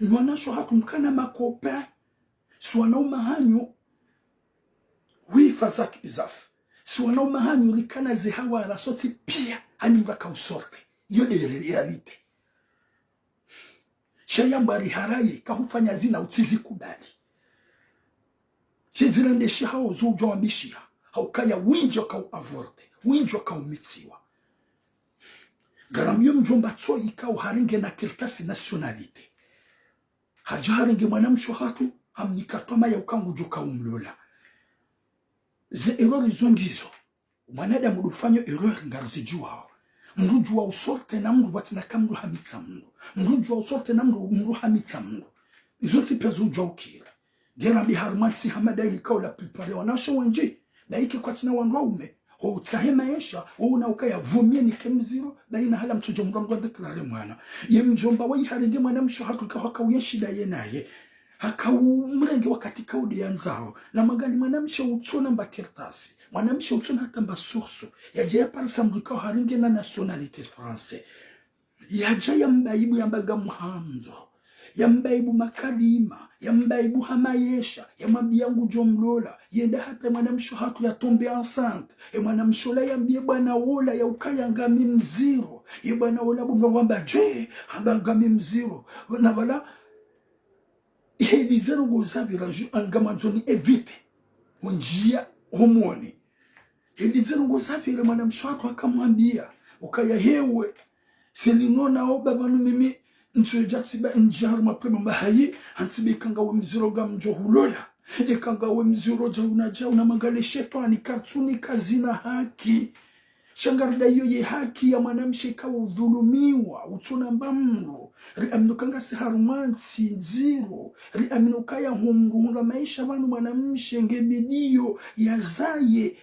Nyi wanashe hatru mkana ma copains. Si wanaume hanyu. Oui, Fazak Izaf. Si wanaume hanyu rikana ze hawara sontsi piya, hanyu mraka usorte. Iyo nde ré-, réalité. Sha yamba riharaye, kahufanya zina utsizikubali. She zila nde shihao zo udjo wambishiha. Ha ukaya windji waka u avorter, windji waka umitsiwa. Ngarambiyo mdjomba Tsoyi ikao harenge na kartasi nationalité. Hadja harenge mwanamshe hatru, hamnika twamaya uka ngudjo ka umlola. Ze erreur zo ngizo. Mwanadamu ndo ufanya erreur ngarizidjuwao. Mndru udjuwa usorte na mndru watsina ka mndru hamitsa mndru. Mndru udjuwa usorte na mndru, mndru hamitsa mndru. Izo ntsi piya zo udjuwa ukiri. Ngarambi harumwa ntsi hama dayi ikao la plupart ya wanashe wendji, baike kwatsina wandru waume. Ho utsahe maesha, ho una ukaya vaut mieux nike mziro, baina hala mtsudjo mndru mndru déclarer mwana. Ye mdjomba woyi harenge mwanamshe hatru ikao haka uyenshi daye naye. Haka umrenge wakati ikao nde yandzao. Na mwangalie mwanamshe utsona mba kartasi. Mwanamshe utsona hata mba source. Yadja yaparisa mndru ikao harenge na nationalité française. Yadja yamba aibu yamba ngamhandzo. Yamba aibu makalima. Yamba aibu ha maesha. Yamwambiya ngudjo mlola. Yenda hata mwanamshe hatru ya tomber enceinte. E mwanamshe ola yambiye bwana wola ya ukaya ngami mziro. Ye bwana wola bunga wamba dje, hamba ngami mziro. Na pvala, heli ze ndrongo zapvira ju angamandzo ni éviter. Undjiya homoni. Heli ze ndrongo zapvira mwanamshe hatru haka mwambiya. Ukaya hewe. Selino na oba pvanu mimi. Ntsudja tsiba ndjia harumwa problème mba hayi. Hantsi be ika ngawe mziro ngamdjo hulola. Ika ngawe mziro djauna djauna mangalie shetwani katsunika zina haki. Sha ngaridayiyo ye haki ya mwanamshe ikao udhulumiwa, utsona mba mndru, riamini uka ngasi harumwa ntsi ndziro, riamini ukaya ho mndru hundra maesha pvanu mwanamshe nge bidiyo yazaye,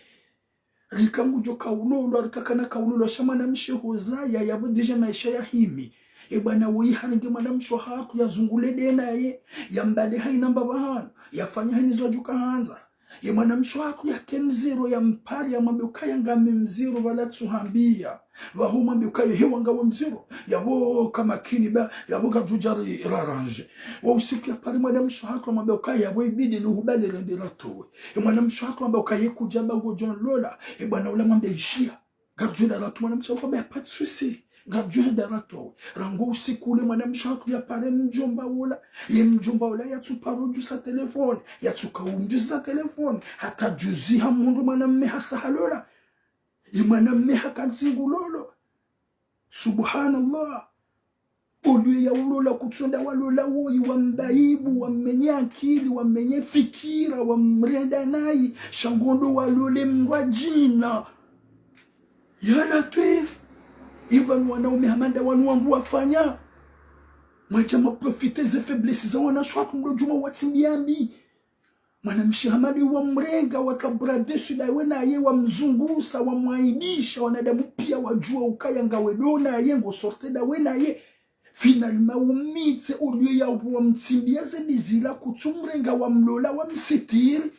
rika ngudjo ka ulolwa, rika kana ka ulolwa, sha mwanamshe hozaya, yapvo déjà maesha yahimi. E bwana woyi harenge mwanamshe hatru yazungule nde naye, yambale hayina mba pvahanu, yafanye hayina zo adjo ka handza. Ye mwanamshe hatru yake mziro yampare yamwambe ukaya ngami mziro pvala tsuhambiya. Pvaho mwambe ukaya hewa ngawe mziro. Yapvo kamakini ba, yapvo kadjudja ri rarandje. Wo usiku yapare mwanamshe hatru yamwambe ukaya yapvo ibidi nuhubali rende ratowe. Ye mwanamshe hatru yamwambe ukaya kudja mba ngodjo nlola. Ye bwana ula mwambe ishiya. Ngamdjo henda ratowe mwanamshe, hamba ya pas de souci. Ngamdjo henda ratowe. Rangu usiku ule mwanamshe hatru yapare mdjomba ula. Ye mdjomba ula yatsuparo udjusa téléphone. Yatsuka umdjusa téléphone. Hata juzi hamhundru mwanamme hasa halola. Ye mwanamme haka ntsi ngulolo. Subhanallah. Au lieu ya ulola kutsonda walola woyi wambe aibu, wamenye akili, wamenye fikira, wamrenda nayi, sha ngondo walole mndru wa djina. Ya Latwif, iba ni wanaume hama nda wanu wangu wafanya. Mwadja mwa profiter ze faiblesse za wanashe hatru mdo djuma watsimbiambi. Mwanamshe hama nde wamrenga, waka bras dessus ndawe naye, wamzungusa, wamwaibisha, wanadamu piya wadjuwa ukaya ngawe ndo naye, ngo sorte ndawe naye. Finalement, umitse, au lieu ya wamtsimbiya ze bizila kutsumrenga, wamlola, wamsitiri.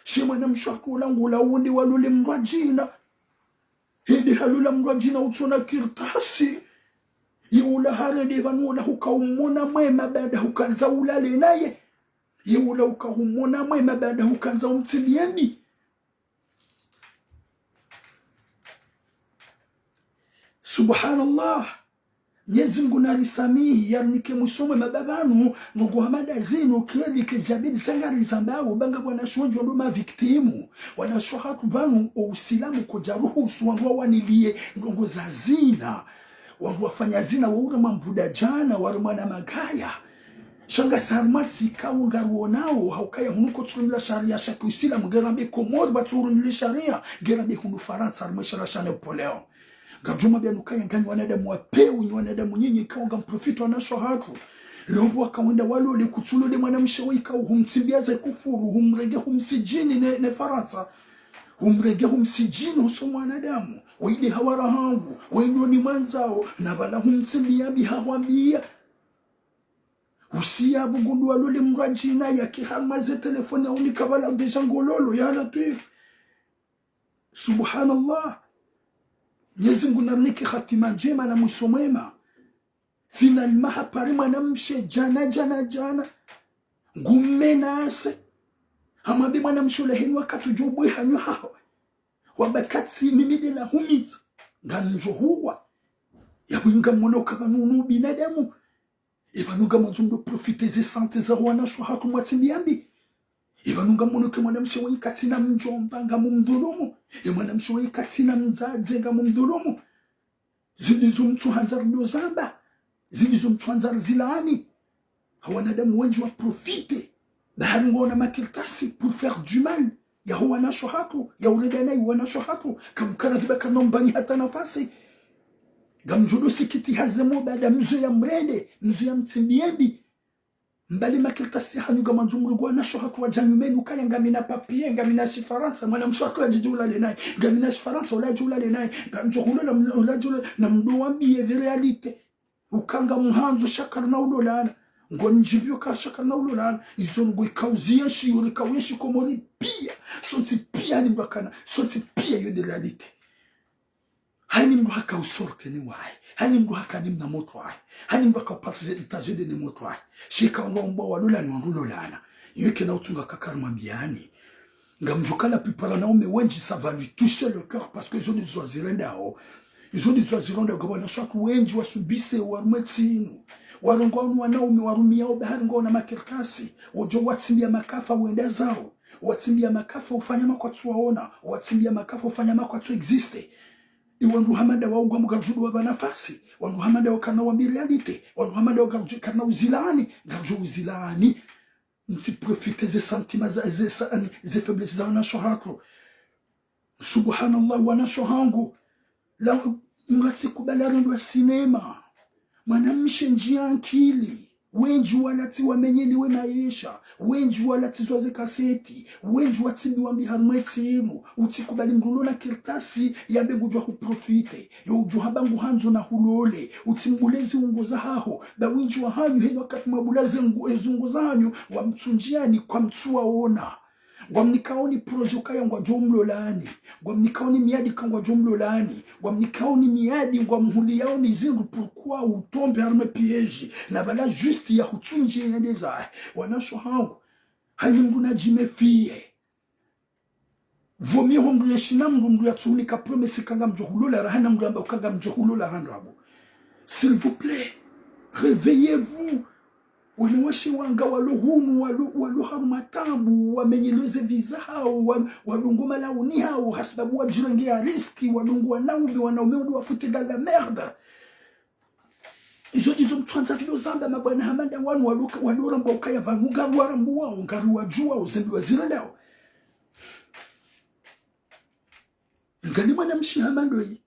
She mwanamshe hatru ula ngula wonde walole mndru wa djina. Hende halola mndru wa djina utsona kartasi. Ye ula harende pvanu ola huka umona mwema baada hukandza ulale naye. Ye ula huka umona mwema baada hukandza umtsimbiye mbi. Subhanallah. Mnyezi Mngu narisamihi, yarinike mwiso mwema ba pvanu, ngogo hamada zinu, kedi kejabidi sangari zambao, ba ngapvo wanashe wendji wandru ma victimes, wanashe hatru pvanu, o usilamu kaudja ruhusu, wandru wawaniliye, ndrongo za zina, wandru wafanya zina, waure mambuda djana, waure mwana magaya. Sha ngasi harumwa ntsi ikao ngaruonao, haukaya hunu kotsurumilwa sharia sha kiusilamu, ngera mbe Komori, batsurumilwa sharia, ngera mbe hunu Farantsa, harumwa sharia sha Napoléon. Ngamdjo mwambia nyi ukaya nganyi wanadamu wa pewu, nyi wanadamu nyinyi ikao ngamprofite wanashe hatru. Leo pvo waka wenda walole kutsulole mwanamshe wa ikao humtsimbia ze kufuru, humrenge humsijini ne, ne Farantsa. Humrenge humsijini uso mwanadamu. Waide hawara hangu, waino ni mwandzao, na pvala humtsimbia mbi hahwambia. Usiya bugundu walole mradjina yake harumwa ze telefoni ya unika pvala déjà ngololo, ya Latwif. Subhanallah. Mnyezi Mngu narinike hatima ndjema na mwiso mwema. Finalement, hapare mwanamshe djana, djana, djana. Ngumenase. Hamwambe mwanamshe ola heni wakati udjo ubwe hanyu haho. Wamba katsi mimi de nahumitsa. Ngamdjo huwa. Yapvo ngamwono ukaya pvanu unu binadamu. Ipvanu ngamwandzo mdo profite ze santé za wanashe hatru mwatsimbiya mbi. Ipvanu ngamwono ke mwanamshe wenyi katsina mdjomba ngamumdhulumu. Ye mwanamshe wenyi katsina mdzadze ngamumdhulumu. Zindri zo mtsuhandza rido zamba. Zindri zo mtsuhandza rizilaani. Ha wanadamu wendji waprofite. Ba hari ngwaona makartasi pour faire du mal. Yaho wanashe hatru, ya urenda nayi wanashe hatru. Kamkara kiba kana mbani hata nafasi. Ngamdjo do sikiti haze mo baada mzo ya mrende, mzo ya mtsimbiye mbi. Mbali makartasi hanyu ngamwandzo mrenge wanashe hatru wadja nyumeni ukaya ngamina papier, ngamina shifarantsa, mwanamshe hatru yadjidji ulale nayi, ngamina shifarantsa, ola yadji ulale nayi, ngamdjo hulola mna-, ola yadji ulale, na mdo wambiye ve réalité. Uka ngamhandzo sha karina ulolana. Ngonidjibio ka sha karina ulolana. Izo ngo ikao ziyenshi, yo rikao yenshi Komori piya. Sontsi piya ni mdru akana. Sontsi piya yo de réalité. Hayini mdru haka usorte ne wahe. Hayini mdru haka ni mna motro wahe. Hayini mdru haka upartager de ne motro wahe. Sheka ngo mbwa walolani wandru lolana. Yo kena utsunga kakari mwambiani. Ngamdjo ka la plupart wanaume wendji, ça va lui toucher le cœur parce que izo ndizo wazirendao. Izo ndizo wazirendao, ngapvo wanashe hatru wendji wasubise warumwe tsinu. Warongoa wanu wanaume warumiyao ba hari ngwaona makartasi. Wodjo watsimbiya makafa wenda zao. Watsimbiya makafa ufanya makwatsu waona. Watsimbiya makafa ufanya makwatsu existe. Iwandru hama nda wao ngwambo ngwadjo do wapva nafasi. Wandru hama nda wao karina wambi réalité. Wandru hama nda wao ngwadjo karina uzilaani. Ngwadjo uzilaani. Mtsi profite ze sentiment za, ze sa-, ani, ze faiblesse za wanashe hatru. Subhanallah, wanashe hangu. La, ngatsi kubali arendwa sinema. Mwanamshe ndji ya nkili. Wendji wala tsi wamenyeliwe maesha. Wendji wala tsi zwa ze kaseti. Wendji watsimbiwa mbi harumwe tsinu. Utsi kubali mdru lona kartasi, yambe ngudjo huprofite. Yo udjo hamba nguhandzo na hulole. Utsi mbule ziungo zahaho. Ba wendji wahanyu heni wakati mwabula ze ngu-, eziungo zahanyu, wamtsundjiani kwamtsu waona. Ngwamnikao ni projet ukaya ngwadjo mlolani. Ngwamnikao ni miadi ka ngwadjo mlolani. Ngwamnikao ni miadi ngwamhuliyao ni zindru pourquoi utombe harumwe piège. Na pvala juste ya hutsundje yende zahe. Wanashe hangu. Hayini mdru nadjiméfie. Vaut mieux ho mdru yeshi na mdru, mdru yatsuhunika promesse ka ngamdjo hulola raha na mdru amba uka ngamdjo hulola ha ndrabo. S'il vous plaît, réveillez-vous. Wanawashe wanga walo hunu, walo, walo harumwa tabu, wamenyeleze visa hao, wa, wadungo malauni hao, hasababu wadjirenge ya riski, wadungo wanaume, wanaume wado wafute dans la merde. Izo ndizo mtsuhandza rido zamba mabwana hama nda wanu walo, walo ramba ukaya pvanu ngaruwarambuwao, ngaruwadjuwao, zembi wazirendao. Ngali mwanamshe hama ndoyi.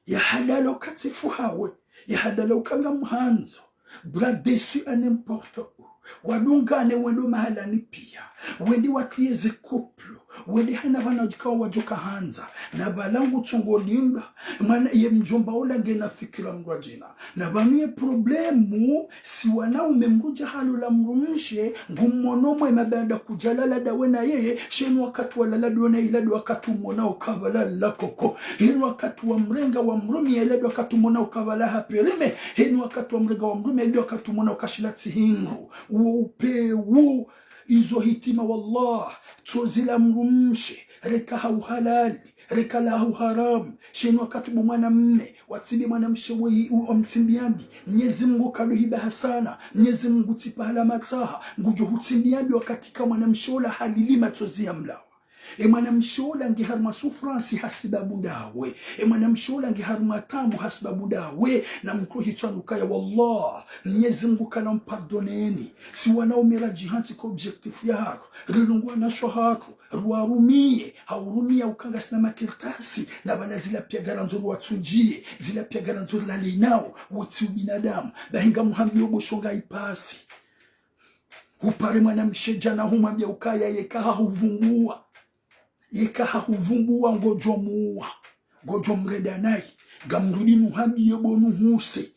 Yahadala uka tsi fuhawe. Yahadala uka ngamhandzo. Bras dessus à n'importe où. Wadungane wendo mahalani piya. Wendi watriye ze couple. Wende haina pvanu djikao wadjoka handza. Na pvala ngutsongo limba. Mwana ye mdjomba ola ngena fikira mdru adjina. Na pvanu ye problème, si wanaume mdru dja halola mdrumshe, ngumwono mwema baanda kudjalala ndawe na yeye, sha inu wakati walala ndawe na yeye, ndo wakati umwona uka pvala la koko. Inu wakati wamrenga wamrumia, ndo wakati umwona uka pvala hapérime. Inu wakati wamrenga wamrumia, ndo wakati umwona uka shila tsi hindru. Uwo upewu, izo hitima wallah, tsozi la mdrumshe, reka ha uhalali, reka la ha uharamu, sha inu wakati bo mwanamme, watsimbi mwanamshe weyi, u-, wamtsimbi yambi, Mnyezi Mungu kaluhiba hasana, Mnyezi Mungu tsi pahala matsaha, ngudjo hutsimbi yambi wakati ka mwanamshe ola halili matsozi ya mlawa. E mwanamshe ola nge harumwa souffrance hasibabu ndawe. E mwanamshe ola nge harumwa taabu hasibabu ndawe. Na mdru hitswa nukaya wallah, Mnyezi Mungu kana mpardoneni. Si wanaume radjihantsi ka objectif yahatru. Rilungu wanashe wahatru. Ruwarumie. Haurumia uka ngasina makartasi. Na pvala zila pia ngarandzo ruwatsundjie. Zila pia ngarandzo rilale nao. Wo tsi ubinadamu. Bahi ngamuhambiyo bo shonga ipasi. Hupare mwanamshe djana humwambia ukaya yeka hahuvumbuwa. Yeka hahuvumbuwa ngodjo muwa. Ngodjo mrenda nayi. Ngamrudi nuhambiye bo nuhuse.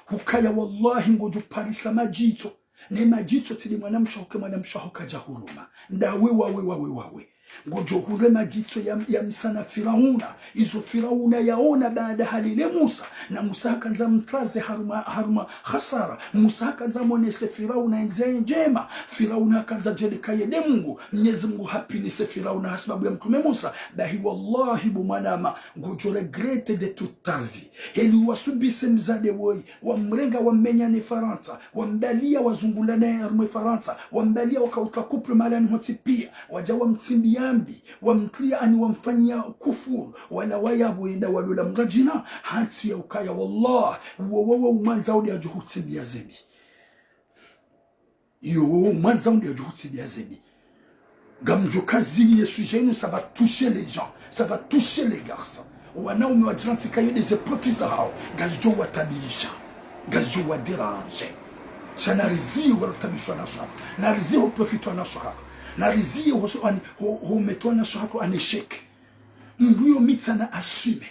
Hukaya wallahi ngodjo parisa madjitso. Ne madjitso tsi nde mwanamshe huke mwanamshe ho kadja huruma. Ndawe wawe wawe wawe. Ngodjo hure madjitso ya, ya msana Firauna. Izo Firauna yaona baanda halile Musa. Na Musa hakandza mtwaze harumwa, harumwa hasara. Musa hakandza monese Firauna endzeye ndjema. Firauna hakandza djele kaye nde Mungu. Mnyezi Mungu hapinise Firauna hasibabu ya mtrume Musa. Bahi wallahi bo mwanama, ngodjo regretter de toute ta vie. Heli wasubise mdzadze woyi, wamrenga wammenyane Farantsa, wambaliya wazungulane harumwe Farantsa, wambaliya wakautra couple mahalani hontsi pia, wadja wamtsimbi yambi, wamtria ani wamfanya kufuru, wala waya bo yenda walola mdru adjina, hantsi ya ukaya wallah, wo, wo, wo, umwandzao nde adjo hutsimbiya zembi. Yo, umwandzao nde adjo hutsimbiya zembi. Ngamdjo kazili ye sujet inu, ça va toucher les gens, ça va toucher les garçons. Wanaume wadjihantsi ka yo nde ze profit zahao, ngazidjo wataabisha, ngazidjo wadéranger. Sha nariziye walo taabishwa wanashe wahatru, nariziye ho profiter wanashe wahatru, nariziye ho so-, ani, ho, ho mettre wanashe wahatru en échec. Mdru yo mitsa na assume.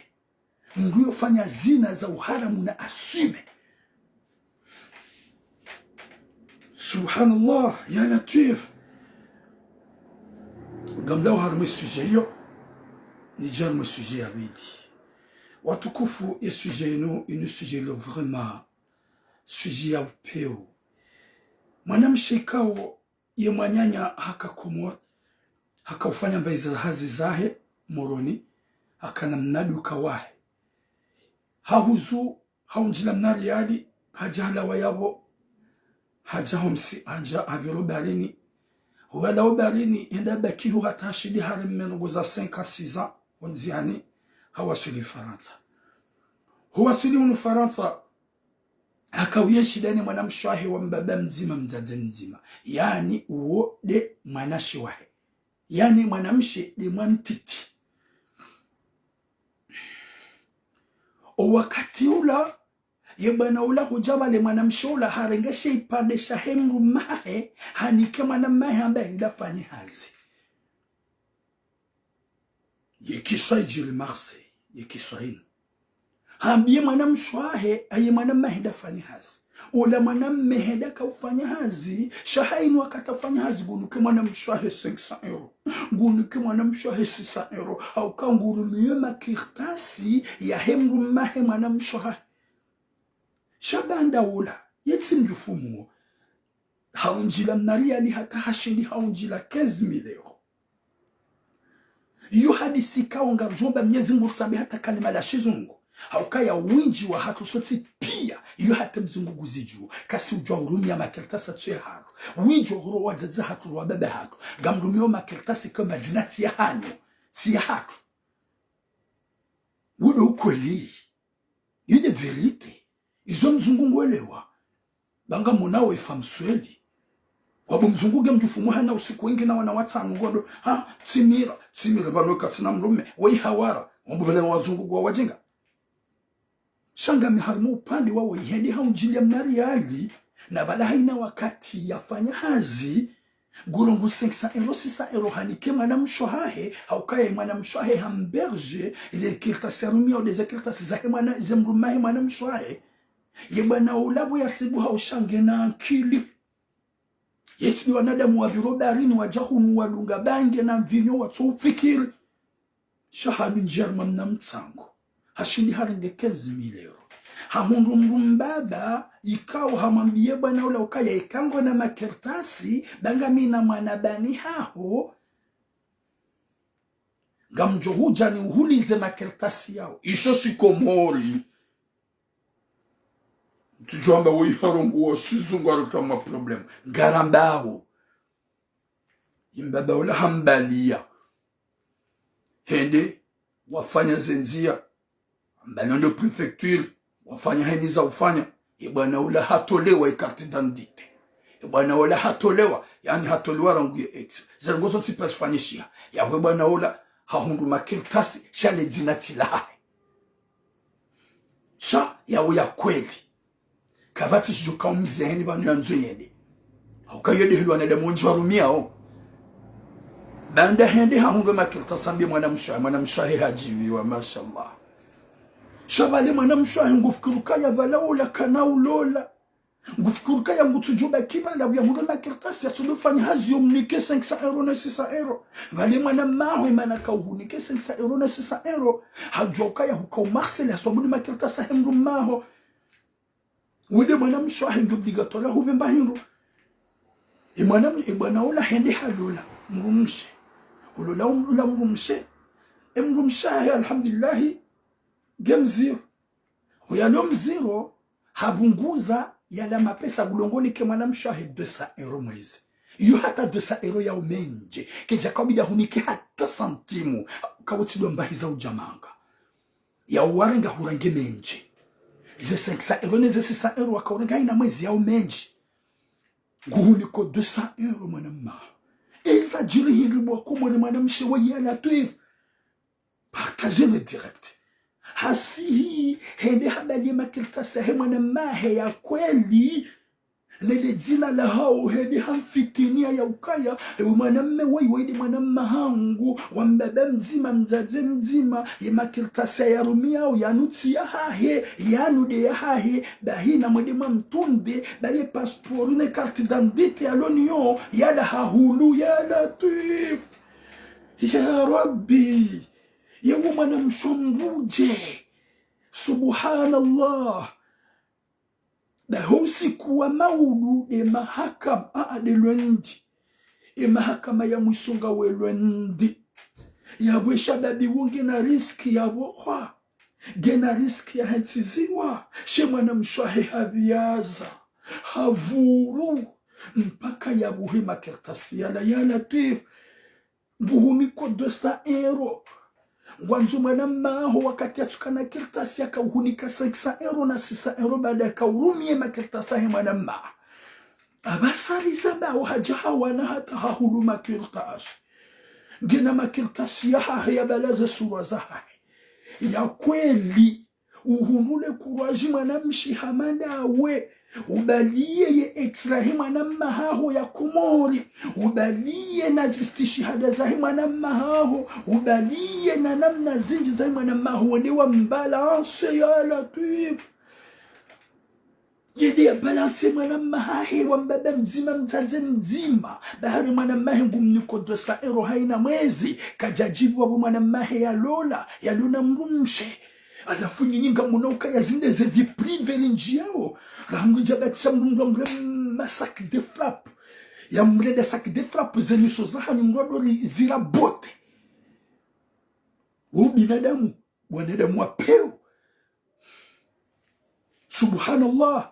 Mdru yo fanya zina za uharamu na assume. Subhanallah, ya Latwif. Ngamlawo harumwe sujet iyo, nidje harumwe sujet ya pvili. Watukufu, ye sujet inu, inu sujet lo vraiment, sujet ya upewu. Mwanamshe ikao ye mwananya haka Komori, haka ufanya mbayi za hazi zahe Moroni, haka na mna duka wahe. Hahuzu, haundjila mna riali, hadja halawa yapvo, hadja homsi, hadja hapviro baharini. Walawa baharini, henda baki hu hata hashindi hari mmengo za cinq à six ans, ondziani, hawaswili Farantsa. Huwaswili hunu Farantsa, haka uyenshi ndani mwanamshe wahe wa mbaba mdzima, mdzadze mdzima. Yaani uwo nde mwanashe wahe. Yaani mwanamshe nde mwana mtiti. O wakati ula, ye bwana ula hudja pvale mwanamshe ula harenge she ipvandre shahe mdrumme wahe, hanike mwanamme wahe hamba yende yafanye hazi. Ye kiswa idjiri Marseille, ye kiswa inu. Hambiye mwanamshe wahe, aye mwanamme hende yafanye hazi. Ola mwanamme hende yaka ufanya hazi, sha hayina wakati yafanya hazi, ngunike mwanamshe wahe cinq cents euros. Ngunike mwanamshe wahe six cents euros. Hauka ngurumiyo makartasi yahe mdrumme wahe mwanamshe wahe. Sha baanda ola, ye tsi mdjufumu wo. Haundjila mna riali hata hashindi haundjila quinze mille euros. Iyo hadisi ikao ngaridjo omba Mnyezi Mungu ritsambe hata kalima la shizungu. Haukaya wendji wahatru sontsi pia, iyo hata mzungu nguzidjuo. Kasi udjuwa urumiya makartasi tsi yahatru. Wendji wahurumia wadzadze wahatru, wababa wahatru. Ngamrumiao makartasi kamba zina tsi yahanyu, tsi yahatru. Wo ndo ukweli. Ile vérité. Izo mzungu ngwelewa. Ba ngamonao ye femme sweli. Wabo mzungu nge mdjufumu hana usiku wendji na wana watsanu ngondo. Ha, tsimira, tsimira pvanu katsina mdrumme. Wayi hawara. Wabo pvale wazungu ngwa wadjinga. Sha ngami harumwa upande wawo yihende haundjiliya mna riali. Na pvala hayina wakati yafanya hazi. Ngurongoa cinq cents euros, six cents euros hanike mwanamshe wahahe, ha ukaya mwanamshe wahe hamberge, ile kartasi yarumiao nde ze kartasi zahe mwana, ze mdrume wahe mwanamshe wahe. Ye bwana ula pvo yasibu ha ushange na akili. Yetsi nde wanadamu wa pviro baharini wadja hunu wadunga bange na mvinyo watso ufikiri. Sha hadu ndjia harumwa mna mtsango. Hashindi harenge quinze mille euros. Hahundru mdru mbaba, ikao hamwambiye bwana ula ukaya eka ngwena makartasi, ba ngamina mwana bani haho, ngamdjo hudja nihulize makartasi yao. Isho shikomori. Mtsudjo amba woyi harongoa shizungu harota ma problème. Ngarambao. Ye mbaba ula hambaliya. Hende, wafanya ze ndzia. Hambaliya ndo préfecture, wafanya heni za ufanya. Ye bwana ula hatolewa ye carte d'identité. Ye bwana ula hatolewa, yaani hatolewa rangu ye ex. Ze ndrongoo zontsi pia zifanyishiha. Yapvo ye bwana ula hahundru makartasi, sha le dzina tsi lahahe. Sha yawo ya kweli. Kapvatsi shidjo kaumizia heni pvanu yandzo yende. Ha ukaya yo nde heli wanadamu wendji warumiao. Baanda hende hahundru makartasi hambiye mwanamshe, mwanamshe wahe hadjiviwa, mashallah. Sha pvale mwanamshe wahe ngufikiri ukaya pvala ula kana ulola. Ngufikiri ukaya ngutsudjo baki pvala, pvo yahundru makartasi yatsodo fanya hazi yo mnike cinq cents euros na six cents euros. Pvale mwana mmaho, ye mana kauhunike cinq cents euros na six cents euros. Hadjua ukaya huka u Marseille, haswabu ni makartasi yahe mdru mmaho. Wende mwanamshe wahe nge obligatoire hupvemba hindru. Ye mwana, ye bwana ula hende halola mdrumshe. Hulola um-, ula mdrumshe. Ye mdrumshe wahe, alhamdulillahi, nge mdziro. Uyalo mdziro, hapvunguza yala mapesa ngulongo nike mwanamshe wahe deux cents euros mwezi. Iyo hata deux cents euros yao mendji. Kedja kaubidi hunike hata santimu. Kautsi ndo mbahi za udjamanga. Yao warenga hurenge mendji. Ze cinq cents euros ne ze six cents euros wakaurenga hayina mwezi yao mendji. Nguhuniko deux cents euros mwana mma. Eza djiri hindri bo wakomori mwanamshe wa ya Latwif. Partagez le direct. Hasihi, hende habaliye makartasi yahe mwana mmahe ya kweli. Lele dzina lahao hende hamfitiniya ya ukaya, ewe mwanamme woyi, woyi nde mwana mma hangu, wa mbaba mdzima, mdzadze mdzima, ye makartasi yarumiao yanu tsi yahahe, yanu nde yahahe, bahi na mwende mwamtunde, ba ye passeport ne carte d'identité yalo nayo, yalawa hahulu, ya Latwif. Ya Rabbi, yewe mwanamshe mdru dje. Subhanallah. Nda ho usiku wa maudu nde mahakama, aa, nde lwendi. Ye mahakama ya mwiso ngawe lwendi. Yapvo ye shababi wo ngena risque yapvo hwa. Ngena risque ya hentsiziwa. She mwanamshe wahe haviyaza. Havuru. Mpaka yapvuhe makartasi yala, ya Latwif. Nguhuniko deux cents euros. Ngwandzo mwana mmaho wakati yatsukana kartasi yakauhunika cinq cents euros na six cents euros baada yakaurumiye makartasi yahe mwana mma. Apvasa rizamba wo hadja hawana hata hahulu makartasi. Ngena makartasi yahahe ya balaze surwa zahahe. Ya kweli. Uhundru le courage mwanamshe hama ndawe. Ubaliye ye ex lahe mwana mma haho ya Komori. Ubaliye na zistishihada zahe mwana mma haho. Ubaliye na namna zindji zahe mwana mma haho. Wende wa mbalance ya Latwif. Yende ya balance mwana mma hahe wa mbaba mdzima, mdzadze mdzima. Bahari mwana mma hahe ngumniko deux cents euros hayina mwezi. Kadjadjibu wapvo mwana mma hahe yalola, yalona mdrumshe. Halafu nyinyi ngamwona ukaya zinde ze vie privée lindjiyao. Raha mdru djabatisha mdru mdru amre ma sac de frappe. Yamre nda sac de frappe ze nyuso zahanyu mdru adori zira bote. Wo binadamu, wanadamu wa pewu. Subhanallah.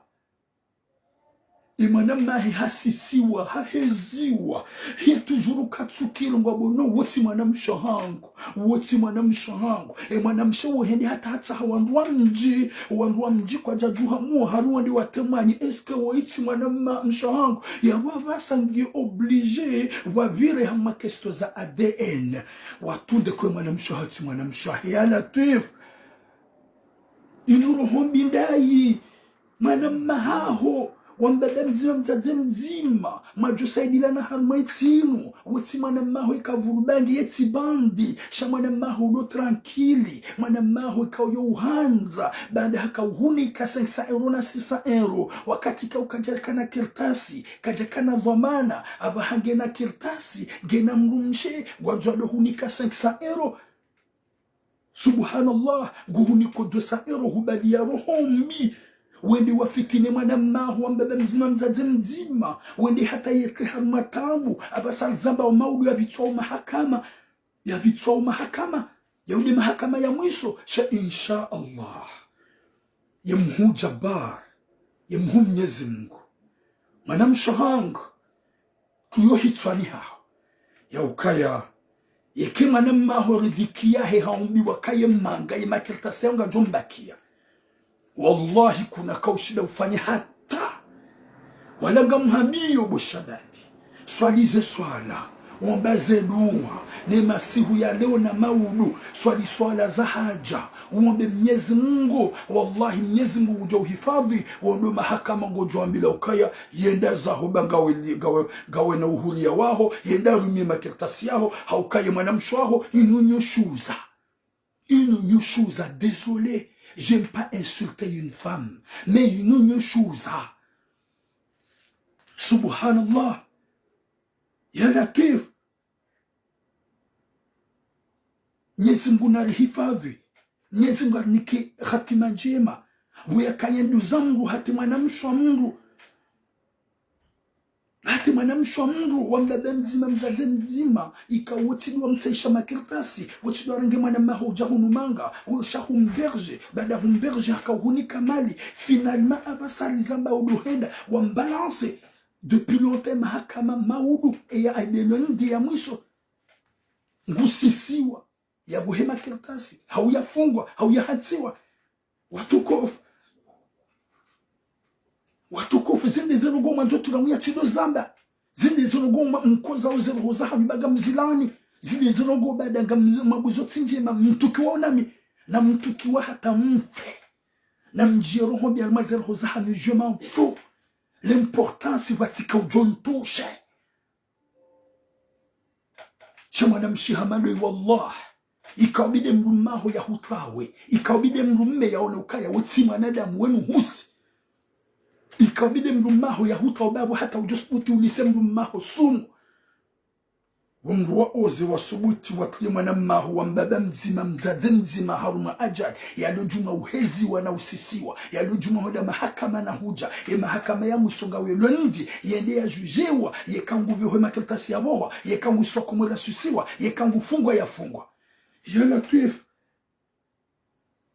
Ye mwana mma hahe hasisiwa, haheziwa. He toujours katsukiri ngwambo no, wo tsi mwanamshe hangu. Wo tsi mwanamshe hangu. Ye mwanamshe wo hende hata hatsaha wandru wa mdji. Wandru wa mdji kwadjadjuha mwo, hari wende watemwanyi, est-ce que woyi tsi mwana mma, mshe hangu? Yapvo apvasa ngi obligé, wapvire hama question za A D N. Watunde ko ye mwanamshe hahe tsi mwanamshe hahe, ya Latwif. Inu roho mbi ndayi. Mwana mma haho, Wa mbaba mdzima, mdzadze mdzima, mwadjo saidilana harumwa yetsi inu. Wotsi mwana mmaho yeka avuru bangi, yetsi bandi. Sha mwana mmaho ulo tranquille. Mwana mmaho yeka uyo uhandza, baada haka uhunika cinq cents euros na six cents euros. Wakati ka ukadjakana kartasi, kadjakana dhwamana, apvaha ngena kartasi, ngena mdrumshe, ngwandzo ado hunika cinq cents euros. Subhanallah, nguhuniko deux cents euros, hubaliya roho mbi. Wende wafitine mwana mmaho wa mbaba mdzima, mdzadze mdzima. Wende hata yeke harumwa taabu, apvasa alizamba wo maudu yapvitswa wo mahakama. Yapvitswa wo mahakama. Yaunde mahakama ya mwiso. Sha insha Allah. Ye mhuu Jabbar. Ye mhuu Mnyezi Mungu. Mwanamshe hangu. Tuyo hitswani haho. Ya ukaya, yeke mwana mmaho ridhiki yahe haumbiwa kaye manga, ye makartasi yaho ngayadjo mbakiya. Wallahi, kuna kaushinda ufanye hata. Wala ngamhambiyo bo shababi. Swali ze swala. Womba ze dua. Ne masihu ya leo na maudu. Swali swala za haja. Uombe Mnyezi Mungu, wallahi Mnyezi Mungu ngudjo uhifadhwi, wo ndo mahakama ngodjo ambilwa ukaya, yenda zaho ba ngawe, ngawe, ngawe na uhuriya waho, yenda rumie makartasi yaho, ha ukaya mwanamshe waho, inu nyushuza. Inu nyushuza, désolé, j'aime pas insulter une femme, mais inu nyushuza. Subhanallah. Ya Latwif. Mnyezi Mungu narihifadhwi. Mnyezi Mungu arinike hatima ndjema. Pvo yakaya nduza mndru, hata mwanamshe wa mndru. Hata mwanamshe wa mndru, wa mbaba mdzima, mdzadze mdzima. Ika wotsi ndo wamtsahisha makartasi, wotsi ndo warenge mwana mmaho udja hunu manga, usha humberge, baada humberge haka uhunika mali. Finalement, apvasa alizamba udo henda, wambalanse. Depuis longtemps, mahakama maudu, eya aidelo ndi ya mwiso. Ngusisiwa, yapvohe makartasi, hau yafungwa, hau yahantsiwa. Watukufu. Watukufu, zinde zinu ngoma ndzo tulamu ya tsindo zamba. Zinde zinu ngoma mkoza uze roho zahanyu ba ngamzilani. Zinde zinu ngoma ba nda ngam-, mwabuzo tsi ndjema, mtukiwa nami. Na mtukiwa hata mfe. Na mdjiye roho mbi harumwa ze roho zahanyu, je m'en fous. L'important, si pvatsika udjo ntushe. Sha mwanamshe hama ndo yi, wallah. Ika ubidi mdrumme waho yahutwawe. Ika ubidi mdrumme yaone ukaya wotsi mwanadamu wenu husi. Ika ubidi mdrumme waho yahutwawe ba pvo hata udjo subuti ulise mdrumme waho sumu. Wo mdru wa oze wasubuti watrulie mwanammaho wa mbaba mdzima, mdzadze mdzima, harumwa ajali, yalo djuma uheziwa na usisiwa, yalo djuma honda mahakama na hudja, ye mahakama ya mwiso ngawe lundi, yende yadjudjewa, yeka ngupvehwe makartasi yapvohwa, yeka nguswa Komori yasusiwa, yeka ngufungwa yafungwa. Ya Latwif.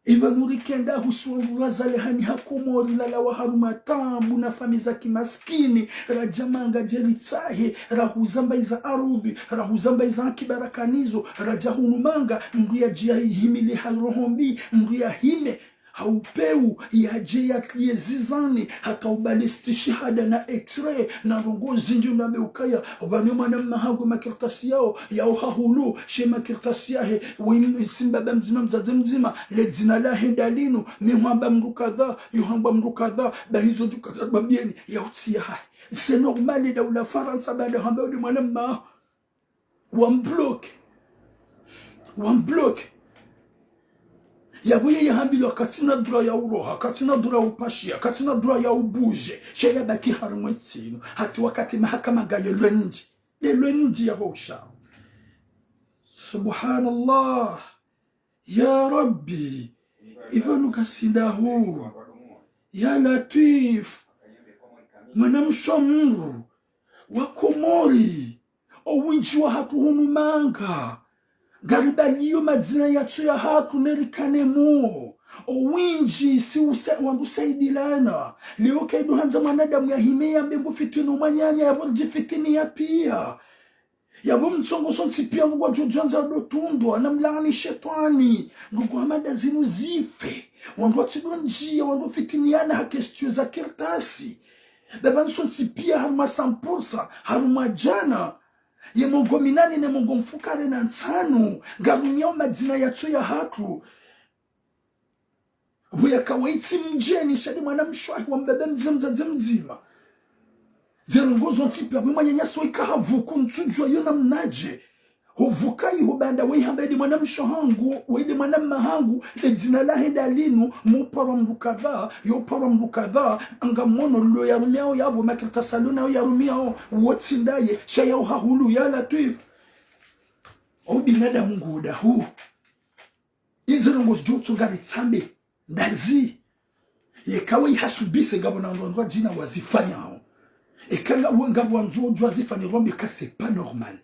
Ipvanu rikenda husu wandru razalihani ha Komori, lalawa harumwa taabu na famiyi za kimaskini, radja manga dje ritsahe, rahuza mbayi za arudhi, rahuza mbayi za akiba rakanazo, radja hunu manga, mdru yadje yahimile ha roho mbi, mdru yahime ha upvewu, yadje yatrulie zizani, hata ubali stishihada na X-ray, na ndrongoo zindji unambe ukaya, pvanu mwanammahangu makartasi yaho, yaho hahulu, she makartasi yahe, we m-, si mbaba mdzima, mdzadze mdzima, le dzina lahe nda linu, mi hwamba mdru kadha, yo hamba mdru kadha, ba hizo djuka za bambieni, ya utsi yahahe. C'est normal, daula Farantsa baada hamba ule mwanammaho. Wambloke. Wambloke. Yapvo yeye hambilwa katsina droit ya uroha, katsina droit ya upashiya, katsina droit ya ubudje. She yabaki harumwa yetsi inu. Hata wakati mahakama ngayo lundi. Nde lundi yapvo usha. Subhanallah. Ya Rabbi. Ipvanu kasinda hu. Ya Latwif. Mwanamshe wa mdru. Wa Komori. Owindji wahatru hunu manga, ngaribaliyo madzina yatsu yahatru nerikane muo. Owindji si usa-, wandru saidilana. Leo kaidu handza mwanadamu yahime yambe ngufitini mwananya, yapvo ridjifitini ya piya. Yapvo mtsongo sontsi piya ngwadjo djandza do tundwa, na mlaani shetwani. Nguku hamada zinu zife. Wandru watsidwa ndjiya, wandru fitiniyana ha question za kartasi. Baba nsontsi piya harumwa cent pour cent, harumwa djana ye mengo minane ne mengo mfukare na ntsanu, ngarumiyao madzina yatsu yahatru. Pvo yakawa yetsi mdjeni, sha nde mwanamshe wahe wa mbaba mdzima, mdzadze mdzima. Ze ndrongoo zontsi piya, we mwananyasi woyi kahavuku, ntsudjuwa yo namnadje. Hovuka iho baanda woyi hamba ede mwanamshe hangu, wede mwanamme hangu, le dzina lahe nda linu, muparo mndru kadha, yo uparo mndru kadha, ngamwono lo yarumiao yapvo, makartasi lo nayo yarumiao, wo tsi ndaye, sha yao hahulu, ya Latwif. O binadamu nguda hu. Ize ndrongoo zidjo utsunga ritsambe, ndazi. Yeka we ihasubise ngapvo na ndrongoo djina wazifanyao. Eka nga we ngapvo wandzo udjo wazifanye, rwambe ka c'est pas normal.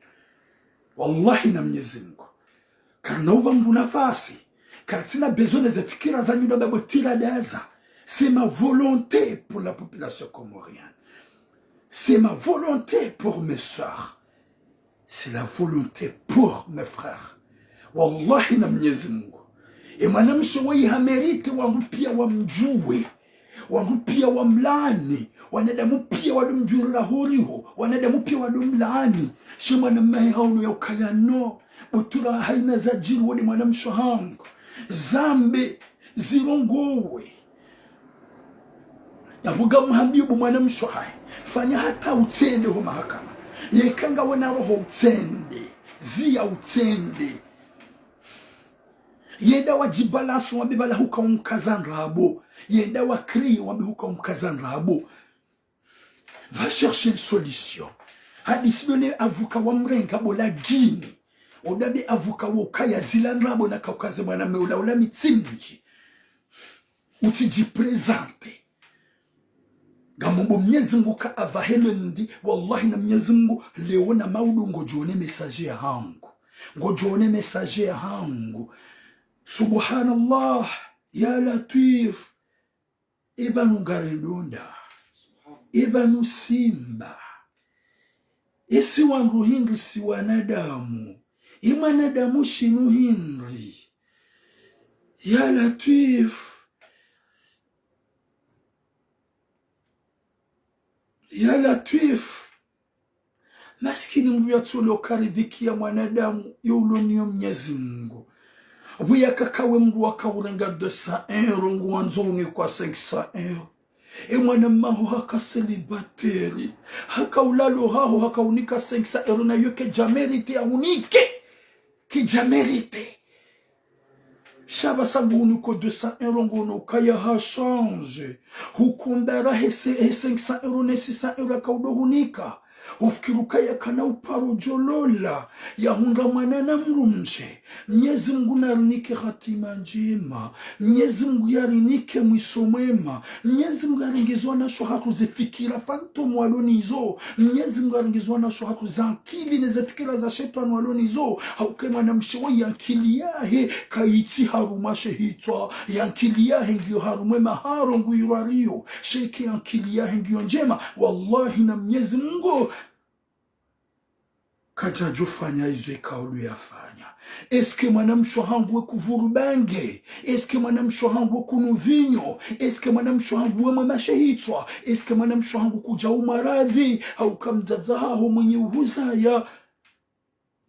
Wallahi na Mnyezi Mungu. Karina upva mndru nafasi. Karitsina besoin ne ze fikira zanyu ndo mbapvo tira daza. C'est ma volonté pour la population comorienne. C'est ma volonté pour mes sœurs. C'est la volonté pour mes frères. Wallahi na Mnyezi Mungu. E mwanamshe woyi hamérité wandru piya wamdjuwe. Wandru piya wamlaani. Wanadamu piya wado mdjurira horiho. Wanadamu piya wado mlaani. She mwanamme hahe haono ya ukaya no. Butwila hayina zadjiri wode mwanamshe hangu. Zambe zirongowe. Yapvo ngamhambiyo bo mwanamshe hahe, fanya hata utsende ho mahakama. Yeka ngawe na roho utsende, ziya utsende. Yenda wadjibalanse wambe pvala huka umkaza ndrabo. Yenda wa créer wambe huka umkaza ndrabo. Va chercher une solution. Hadisi ndo ne avocat wamrenga bo la Guinée. Oda be avocat wo ukaya zila ndrabo na kaukaze mwanamme ula ula mitsimdji. Utsidji présenter. Ngamomba Mnyezi Mungu ka apvahe le ndi, wallahi na Mnyezi Mungu, leo na maudu ngodjo one message yahangu. Ngodjo one message yahangu. Subhanallah, ya Latwif. Eba nu ngarendonda. Eba nu simba. Esi wandru hindri si wanadamu. E mwanadamu shinu hindri. Ya Latwif. Ya Latwif. Masikini mndru yatsolo karidhiki ya mwanadamu, yo uloniyo Mnyezi Mungu. Pvo yaka kawe mndru wakaurenga deux cents euros, nguwandzo unikwa cinq cents euros. E mwanamme haho haka célibataire. Haka ulalo haho, haka unika cinq cents euros na yo kedja mérité ya unike. Kedja mérité. Sha pvasa ngu uniko deux cents euros ngono ukaya ha change. Hukumbara he se-, he cinq cents euros ne six cents euros kaudo hunika. Ufikiri ukaya kana uparo djolola. Ya hundra mwana na mdrumshe. Mnyezi Mungu narinike hatima ndjema. Mnyezi Mungu yarinike mwiso mwema. Mnyezi Mungu yarenge zo wanashe hatru ze fikira fantôme walonizo. Mnyezi Mungu yarenge zo wanashe hatru ze ankili ne ze fikira za shetwani walonizo. Hauka e mwanamshe woyi ye ankili yahe kayitsi harumwa she hitswa. Ye ankili yahe ngiyo harumwa e maharo nguyirwariyo. Sha eka ye ankili yahe ngiyo ndjema, wallahi na Mnyezi Mungu, kadjadjo fanya izo ikao ndo yafanya. Est-ce que mwanamshe hangu we kuvuru bange? Est-ce que mwanamshe hangu we kunu vinyo? Est-ce que mwanamshe hangu we mwe mashe hitswa? Est-ce que mwanamshe hangu kudja umaradhi? Hauka mdzadze haho mwenye uhuzaya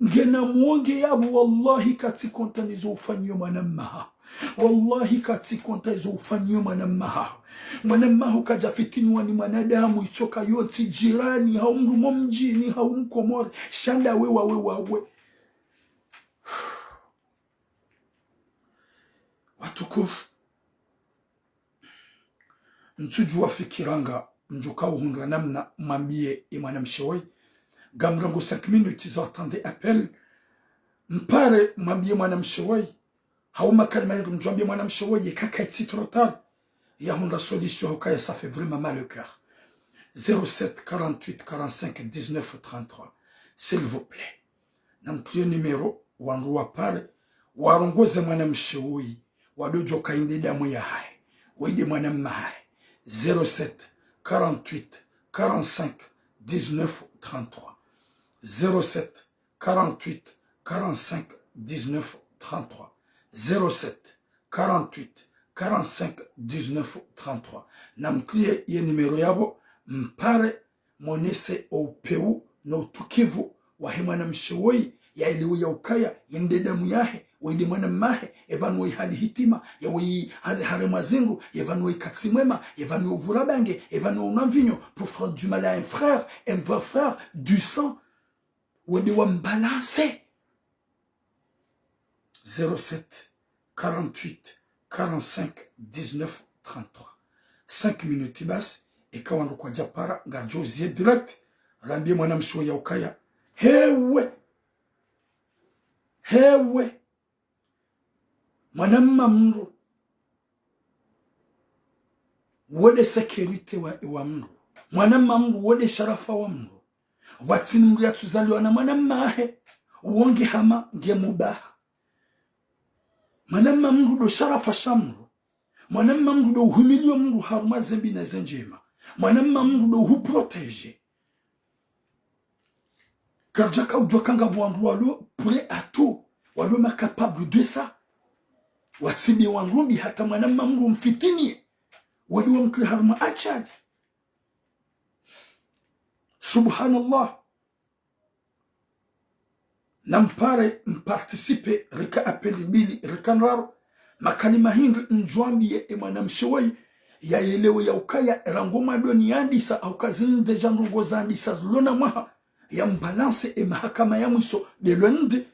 ngena mwonge yapvo, wallahi katsi konta nizo ufanyiyo mwanamme haho. Wallahi katsi konta izo ufanyiyo mwanamme haho. Mwanamme haho kadja fitiniwa ni mwanadamu, itsoka yontsi jirani, hau mndru mo mdjini, hau mkomori. Sha nda we wawe wawe. Watukufu. Ntsudjuwa fikira nga mdjo ka uhundra namna mwambiye e mwanamshe woyi. Ngamrengo cinq minutes za attendre appel. Mpare mwambiye mwanamshe woyi. Hau makalima yindri mdjo ambiye mwanamshe woyi, yeka kayitsi trop tard. Ya hundra solution hukaya ça fait vraiment mal au cœur. Zéro sept, quarante-huit, quarante-cinq, dix-neuf, trente-trois. S'il vous plaît. Namtriye numéro, wandru wapare, warongoze mwanamshe woyi, wado djo ka inde damu yahahe, woyi nde mwanamme hahe. Zéro sept, quarante-huit, quarante-cinq, dix-neuf, trente-trois. Zéro sept, quarante-huit, quarante-cinq, dix-neuf, trente-trois. Zéro sept, quarante-huit, quarante-cinq, dix-neuf, trente-trois. Namtriye ye numéro yapvo, mpare monese o upvewu no utukivu wahe mwanamshe woyi, yaelewe ya ukaya, ye nde damu yahe, Wende mwana mmahe, eba nuwe hali hitima, ya we hali haremwa zindru, eba nuwe katsi mwema, eba nuwe uvura bange, eba nuwe unwa mvinyo, pour faire du mal à un frère, un vrai frère, du sang. Wende wambalanse. Zéro sept, quarante-huit, quarante-cinq, dix-neuf, trente-trois. Cinq minutes basi, eka wandru kwadjapara, ngaridjo uziye direct, rambie mwanamshe ya ukaya. Hewe! Hewe! Mwanamma mndru, wonde sécurité wa, wa mndru. Mwanamma mndru, wonde sharafa wa mndru. Watsini mndru yatsuzaliwa na mwanamma ahe, wonge hama nge mubaha. Mwanamma mndru ndo sharafa sha mndru. Mwanamma mndru ndo uhimilio mndru harumwa zembi na zendjema. Mwanamma mndru ndo uhuprotégé. Karidjaka udjuwa ka ngapvo wandru walo prêt à tout, walo ma capable de ça. Watsibi wandru mbi hata mwanamma mndru mfitini. Wende wamtri harumwa ajali. Subhanallah. Nampare mparticipe, reka appel mbili, reka ndraru. Makalima hindri ndjwambiye e mwanamshe woyi, yayelewe ya ukaya, rangu mwandoni yandisa, au kazinde dja ndrongo zandisa zilona mwaha, yambalanse e mahakama ya mwiso, de lundi.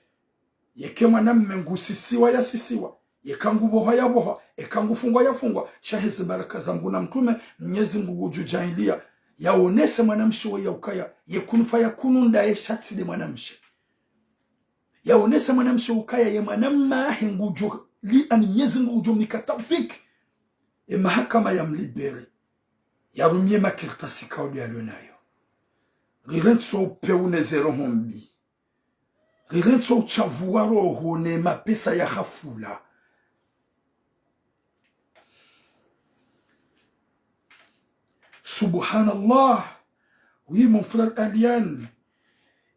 Yeka mwanamme ngusisiwa yasisiwa, yeka ngubohwa yabohwa, yeka ngufungwa yafungwa, sha heze baraka za Mngu na mtrume, Mnyezi Mngu ngudjo djaanliya, yaonese mwanamshe woyi ya ukaya, ye kun fayakun ndaye sha tsi nde mwanamshe. Yaonese mwanamshe ukaya ye mwanamma ahe ngudjo li, ani Mnyezi Mngu ngudjo mnika taufiki. E mahakama yamlibéré. Yarumie makartasi kaudi yalo nayo. Rirentsi upvewu ne ze roho mbi. Rirentsi utshavu wa roho ne mapesa ya hafula. Subhanallah. Oui, mon frère Alian.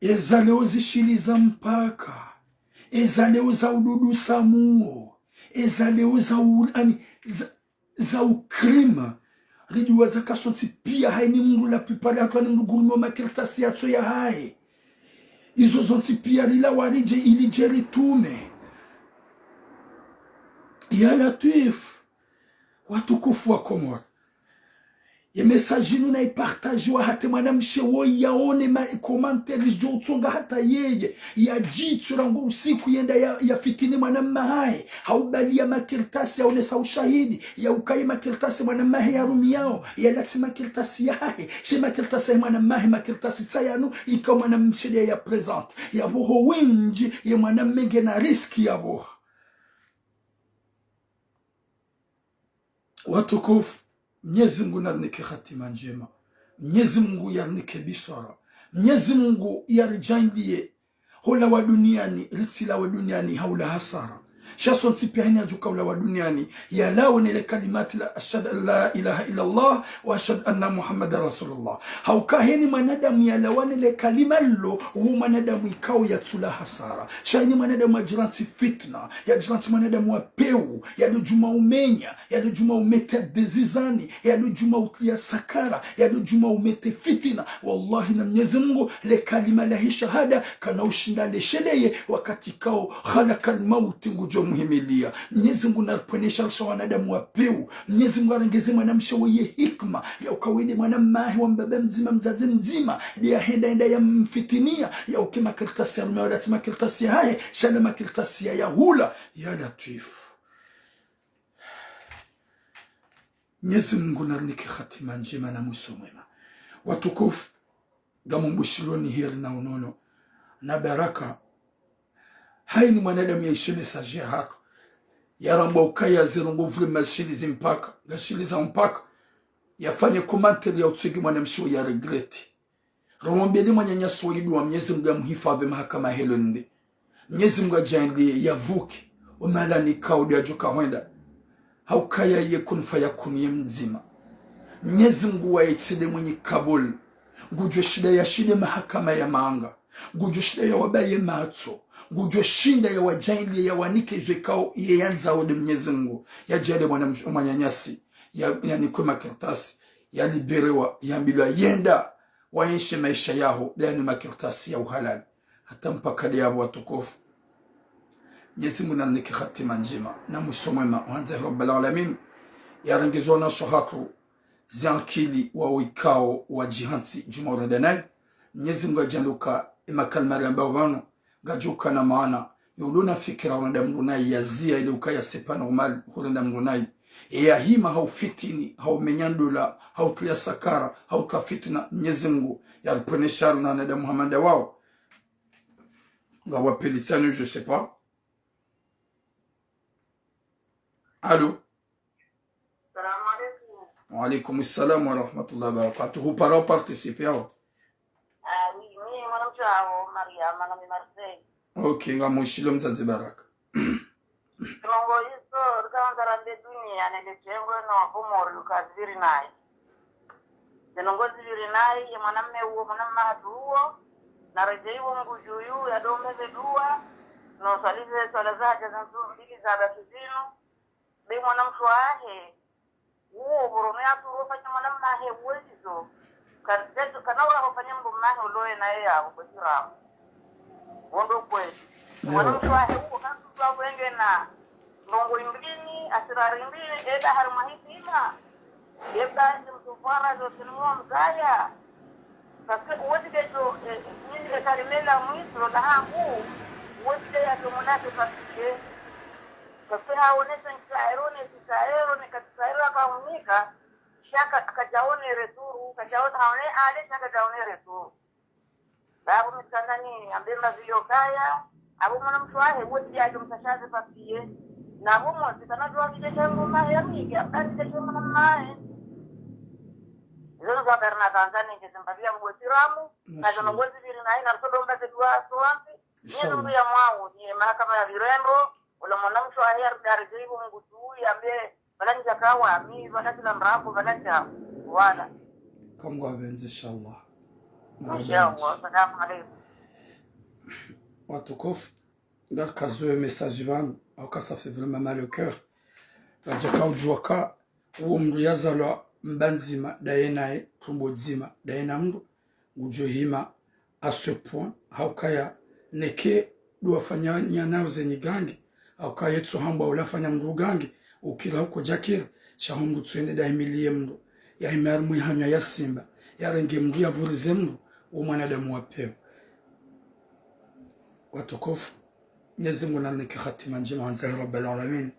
Eza leo zishiliza mpaka. Eza leo za ududu samuo. Eza leo za u-, ani, za, za u crime. Ridjuwa zaka zontsi piya hayini mndru la plupart ya hatru hayini mndru ngurumio makartasi yatso yahahe. Izo zontsi piya lila waridje ili dje ritume. Ya Latwif. Watukufu wa Komori. Ye message inu nayipartajiwa hata mwanamshe woyi yaone ma commentaires djo utsonga hata yeye. Yadjitsura ngo usiku yende ya, yafitini mwanamma hahe. Haubaliya makartasi yaonesa ushahidi. Ya ukaya makartasi mwanamma hahe yarumiyao. Yalatsi makartasi yahahe. She makartasi ya mwanamma hahe makartasi tsi yanu. Ika mwanamshe nde ya présente. Yaboho wendji ye mwanamme ngena risque yaboha. Watukufu, Mnyezi Mngu narinike hatima ndjema. Mnyezi Mngu yarinike biswara. Mnyezi Mngu yaridjaanliye hulawa duniani, ritsilawe duniani, haula hasara. Sha sontsi piya hayini yadjuka ulawa duniani, yalawe ne le kalimati la ashhadu an la ilaha illa Allah wa ashhadu anna Muhammadan Rasulullah. Hauka hayini mwanadamu yalawa ne le kalima lilo, uwo mwanadamu ikao yatsula hasara. Sha hayini mwanadamu yadjirantsi fitna, yadjirantsi mwanadamu wa pewu, yalo djuma umenya, yalo djuma umete dezizani, yalo djuma utliya sakara, yalo djuma umete fitina. Wallahi na Mnyezi Mngu, le kalima lahe shahada, kana ushinda lesheleye, wakati kao khalaqal mauti ngudjo muhimiliya. Mnyezi Mngu naripvweneshe risha wanadamu wa pewu. Mnyezi Mngu yarengeze mwanamshe woyi ye hikima, ya uka wende mwanamma hahe wa mbaba mdzima, mdzadze mdzima, nde yahenda yenda yamfitiniya, ya uke makartasi yarume walatsi makartasi yahahe, sha la makartasi ya yahula, ya Latwif. Mnyezi Mngu narinike hatima ndjema na mwiso mwema. Watukufu, ngamumbushiloni heri na unono na baraka. Hayini mwanadamu yaishe message ya haki, yaramba ukaya ze ndrongo vraiment zishilizi mpaka, ngashiliza mpaka, yafanye commentaire ya utswegi mwanamshe woyi ya regretter. Rombeni mwananyasi woyi duwa Mnyezi Mngu yamuhifadhi mahakama he lundi. Mnyezi Mngu yadjaanliye yavuke, umalani kaudi yadjoka hwenda. Haukaya ye kun fayakun ye mdzima. Mnyezi Mngu waye tsi nde mwenye kabul. Ngudjo shinda yashinde mahakama ya manga. Ngudjo shinda yawabaye matso. Ngudjo shinda yawadjaanliye yawanike izo ikao ye yandzao nde Mnyezi Mngu. Yadjaanliye mwana msh-, mwananyasi. Ya, yanikwe makartasi. Yalibérewa, yambilwa yenda. Waenshi maesha yaho, nde yanu makartasi ya uhalali. Hata mpaka nde yapvo watukufu. Mnyezi Mungu narinike hatima ndjema na mwiso mwema, handza ya Rabbal Alamin. Yarenge zo wanashe hatru zi ankili wa wikao wa djihantsi djumwa urenda nayi. Mnyezi Mungu yadjaanlie uka emakalima riyambao pvanu ngadjoka na maana, yo ulona fikira urenda mndru nayi, ya ziya ile ukaya c'est pas normal hurenda mndru nayi. Ye yahima hau fitini, hau menya ndola, hau tria sakara, hau tria fitna, Mnyezi Mungu yaripvwene shari na wanadamu hama nda wao. Ngapvo appel tsanu, je sais pas. Allô? Salam alaikum. Wa alaikum salam wa rahmatullahi wa barakatuh. Hupara uparticiper hao? Ah, oui, mi mwanamshe hao, Mariama, ngami Marseille. Ok, ngamwishiliyo mdzadze Baraka. Ndrongoo izo, rikaandza rambe dunia, nele djengo no Wakomori, uka zipviri nayi. Ze ndrongoo zipviri nayi, ye mwanamme uwo, mwanamme hatru uwo, naredjei wo mgudju uyu, yadombe ze dua, no swalize swala za haja za nzu mbili za baki zinu, be mwanamshe wahe, uwo pvorono ya turu ufanya mwanamme wahe uwe zizo. Ka-, kana ula ufanya mndru mme wahe ulowe naye ya uko tiramu. Wo ndo kweli. Mwanamshe wahe uwo kantsu twa wenge na ndrongoo imbili, asirari mbili, eda harimwa hitima. Yeba zi mtufwara zo sinumwa mzaya. Parce que uwezi de jo, eh, nini de kalimela mwiso la hangu, uwezi de ya jo mwanamshe parce que Parce que haonesa ntsaero, ne ntsaero, ne katsaero akahunika, sha ka-, kadjaone retour, kadjaone, haone ale, sha kadjaone retour. Babu mitsangani, ambe mbazi yo kaya, abo mwanamshe wahe, wote yajo msashaze papier. Na bo mwosi, kana jua kideshe ngoma ya mingi, abdani deshe ngoma mae. Izo za Bernard Tanzania, nje zimbalia mbo tiramu, na jono ngozi biri na ina, so domba ze dua, so wampi, Inshallah. Mwenyezi Mungu ya mwao, ni mahakama ya virendo, ula mwanamshe wa heri dari jaibu Mungu tu, yambe, bala nja kawa, mi, bala kila mrako, bala nja, wala. Kamwe ngwapvendze, inshallah. Inshallah, salamu alaikum. Watukufu, ngarikazo ye message pvanu, hauka ça fait vraiment mal au cœur. Radja kaudjuwa ka, uwo mndru yazalwa mba ndzima, daye naye, trumbo dzima, daye na mndru, ngudjo hima à ce point, haukaya neke ndo wafanya nyanao ze nyigangi, haukaya yetso hambwa ula fanya mndru gangi, ukira huko djakira, sha ho mndru tswende dahimiliye mndru, yahime harimwa ihanywa ya simba, yarenge mndru yavurize mndru, wo mwanadamu wa pewu. Watukufu, Mwenyezi Mungu narinike hatima ndjema, handza ya Rabbal Alamin.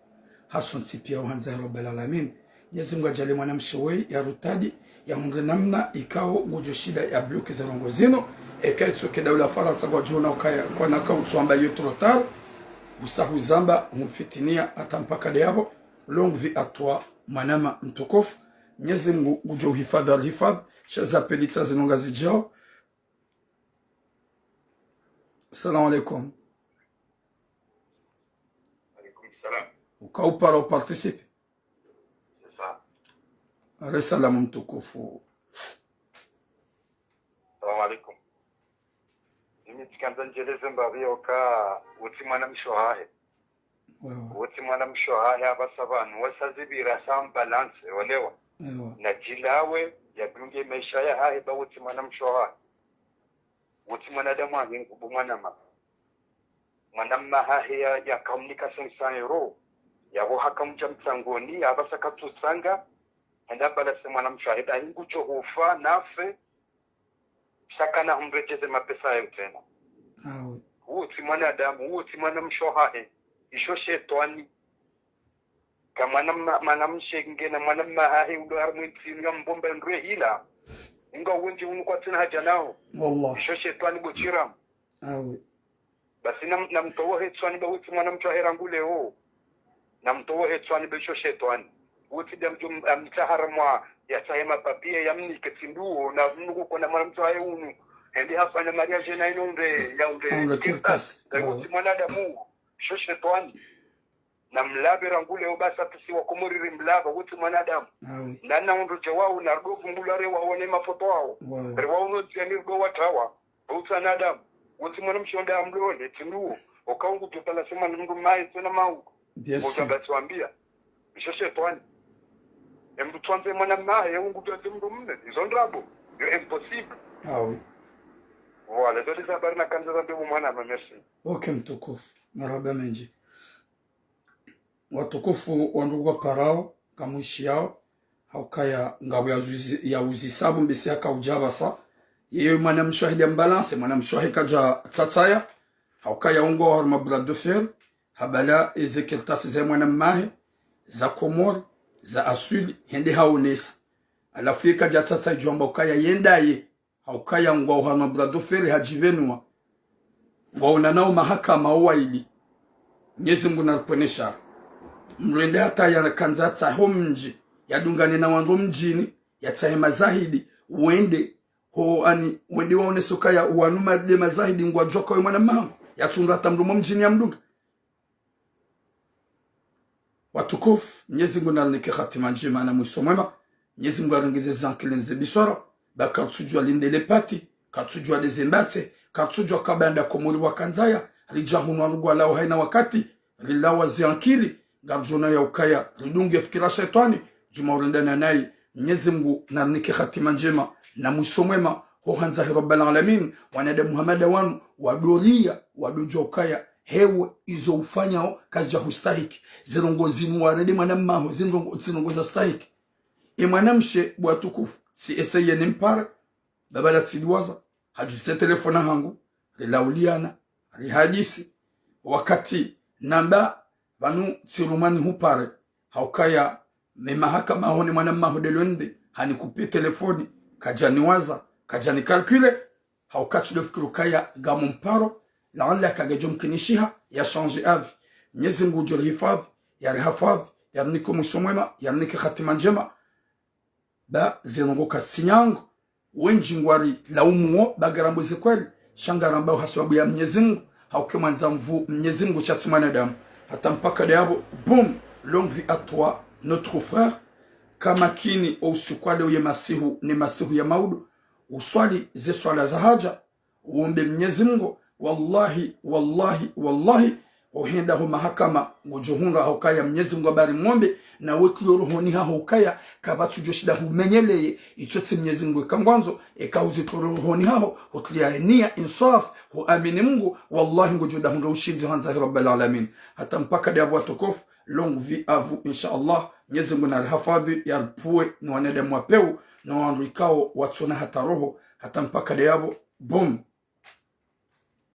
Hasontsi pia uhandza ya Rabbal Alamin. Mwenyezi Mungu adjaanlie mwanamshe weyi yarutadi, yahundre namna ikao ngudjo shinda ya bloquer ze ndrongoo zinu. Eka itsoke daula Farantsa ngwadjo ona ukaya, kwana kautsu amba yo trop tard. Usa huzamba, humfitinia, hata mpaka de yapvo. Longue vie à toi, mwanama mtukufu. Mwenyezi Mungu ngudjo uhifadhwi, arihifadhwi. Sha ze appel tsa zinu ngazidjao. Salam alaikum. Alaikum salam. Uka upara uparticiper. C'est ça. Are salamu mtukufu. Salam alaikum. Mimi tsikandza ndjeleze mbapvi yoka utsi mwanamshe wahahe. Wewe. Utsi mwanamshe wahahe apvasa pvanu, wasa zipvira sa mbalance, walewa. Ewa. Na djilawe, yadunge maesha yahahe ba utsi mwanamshe wahahe. Utsi mwanadamu wahe ngubu mwanama. Mwanamme hahe ya, yakaumnika cinq cents euros. Yapvo hakamdja mtsangoni, apvasa katsutsanga, hende abalance mwanamshe wahe, dahi ngudjo hufa, nafe, sha kana humredjeze mapesa yayo tsena. Awe. Uwo tsi mwanadamu, uwo tsi mwanamshe wahahe. Isho shetwani. Ka mwana ma-, mwanamshe ngena mwanamme hahe ulo harimwa entsi inu yambomba ndrwe hila. Unga uwendji unu kwatsina haja nao. Wallah. Isho shetwani bo tiramu. Awe. Basi nam-, namtowe hetswani ba utsi mwanamshe wahe rangu leo. Namtowe hetswani ba isho shetwani. Utsi dia mdjo m-, amtsaha harimwa yatsahe mapapier yamnike tsi nduwo, na mnuku kona mwanamshe wahe unu. Hende hafanya mariage na inu nde, ya nde. Unu kirtasi. Kirtasi. Ka utsi mwanadamu. Isho shetwani. Namlapve rangu leo basi apvasi Wakomori rimlapva, utsi mwanadamu. Awe. Na na undru dje wao, na rudo vumbulwa re waone mafoto wao. Wawe. Re wao no ndziani rudo watrawa. Utsi mwanadamu. Utsi mwanamshe wonda amlole, tsi nduwo. Oka ungu tutala sema mndru mae, tsena mau. Bien sûr. Utamba tsiwambia. Isho shetwani. Emndru tswandze mwanamme, ye ungu tswandze mndru mme. Izo ndrabo. Yo impossible. Awe. Voilà, izo ndizo habari nakandza zambe bo mwanama, merci. Ok, mtukufu. Marahaba mendji. Watukufu wandru ngwaparao, ngamwishiyao, haukaya ngapvo ya uzi-, ya uzisapvo mbese yaka udja pvasa. Yeye mwanamshe wahe dia mbalanse, mwanamshe wahe kadja tsatsaya, haukaya ungwao harumwa bras de fer, habala eze kartasi za mwana mmahe, za Komori, za aswili, hende haonesa. Halafu ye kadja tsatsaya idjo amba ukaya yendaye, haukaya ngwao harumwa bras de fer hadjipvenua. Pvwaonanao mahakama wo waili. Mnyezi Mngu naripvwene shari. Mndru yende hata yakandza yatsahe ho mdji, yadungane na wandru mdjini, yatsahe mazahidi, wende, ho ani, wende waonese ukaya wanu ma-, nde mazahidi ngwadjuao ukaya mwana mmahangu, yatsundra hata mndru mo mdjini yamdunga. Watukufu, Mnyezi Mngu narinike hatima ndjema na mwiso mwema. Mnyezi Mngu arengeze zankili nze biswara, ba karitsudjua linde le pati, karitsudjua de zembatse, karitsudjua kabanda Komori wakandzaya, ridja hunu wandru ngwalao haina wakati, rilawa ziankili, ngaridjo ona ya ukaya, ridunge fikira shetwani, djuma urendana nayi. Mnyezi Mngu narinike hatima ndjema na mwiso mwema, ho handza he Rabbal Alamin, wanadamu hama nda wanu, wadoria, wadodjua ukaya, hewe izo ufanyao kazidja hustahiki. Zindrongo zinu warende mwana mmaho, zindrongo, zindrongo za stahiki. E mwanamshe bwa tukufu, tsi eseye nimpare, baba la tsidiwaza, hadjuse telefona hangu, rilauliana, rihadisi. Wakati namba, pvanu tsirumani hupare, haukaya me mahakama hone mwana mmaho de lwende, hanikupe telefoni, kadjaniwaza, kadjanikalkile, hauka tsidofikiri ukaya ngamo mparo, laala kangedjo mkinishiha, ya change avis. Mnyezi Mngu udjo rihifadhi, yarihafadhi, yarinike mwiso mwema, yarinike hatima ndjema. Ba zindrongo kasinyango, wendji ngwarilaumuo, ba ngarambo ze kweli, sha ngarambao ha sababu ya Mnyezi Mngu, hauka e mwandzamvu Mnyezi Mngu sha tsi mwanadamu. Hata mpaka de yapvo, boum, longue vie à toi, notre frère. Ka makini o usiku wa leo ye masihu, ne masihu ya maudu, uswali ze swala za haja, uombe Mnyezi Mngu, wallahi, wallahi, wallahi, ohenda ho mahakama, ngodjo hundra haukaya Mnyezi Mngu abari mwombe, na wetulio rohoni haho ukaya, kapvatsudjo shinda humenyeleye, itso tsi Mnyezi Mngu eka ngwandzo, eka uzitolwa rohoni haho, hutulia enia inswaf, huamini Mngu, wallahi ngodjo nda hundra ushindzi handza he Rabbal Alamin. Hata mpaka de yapvo watukufu, longue vie à vous, insha Allah, Mnyezi Mngu narihafadhi, yaripvuwe, no wanadamu wa pewu, no wandru ikao watsona hata roho, hata mpaka de yapvo, boum.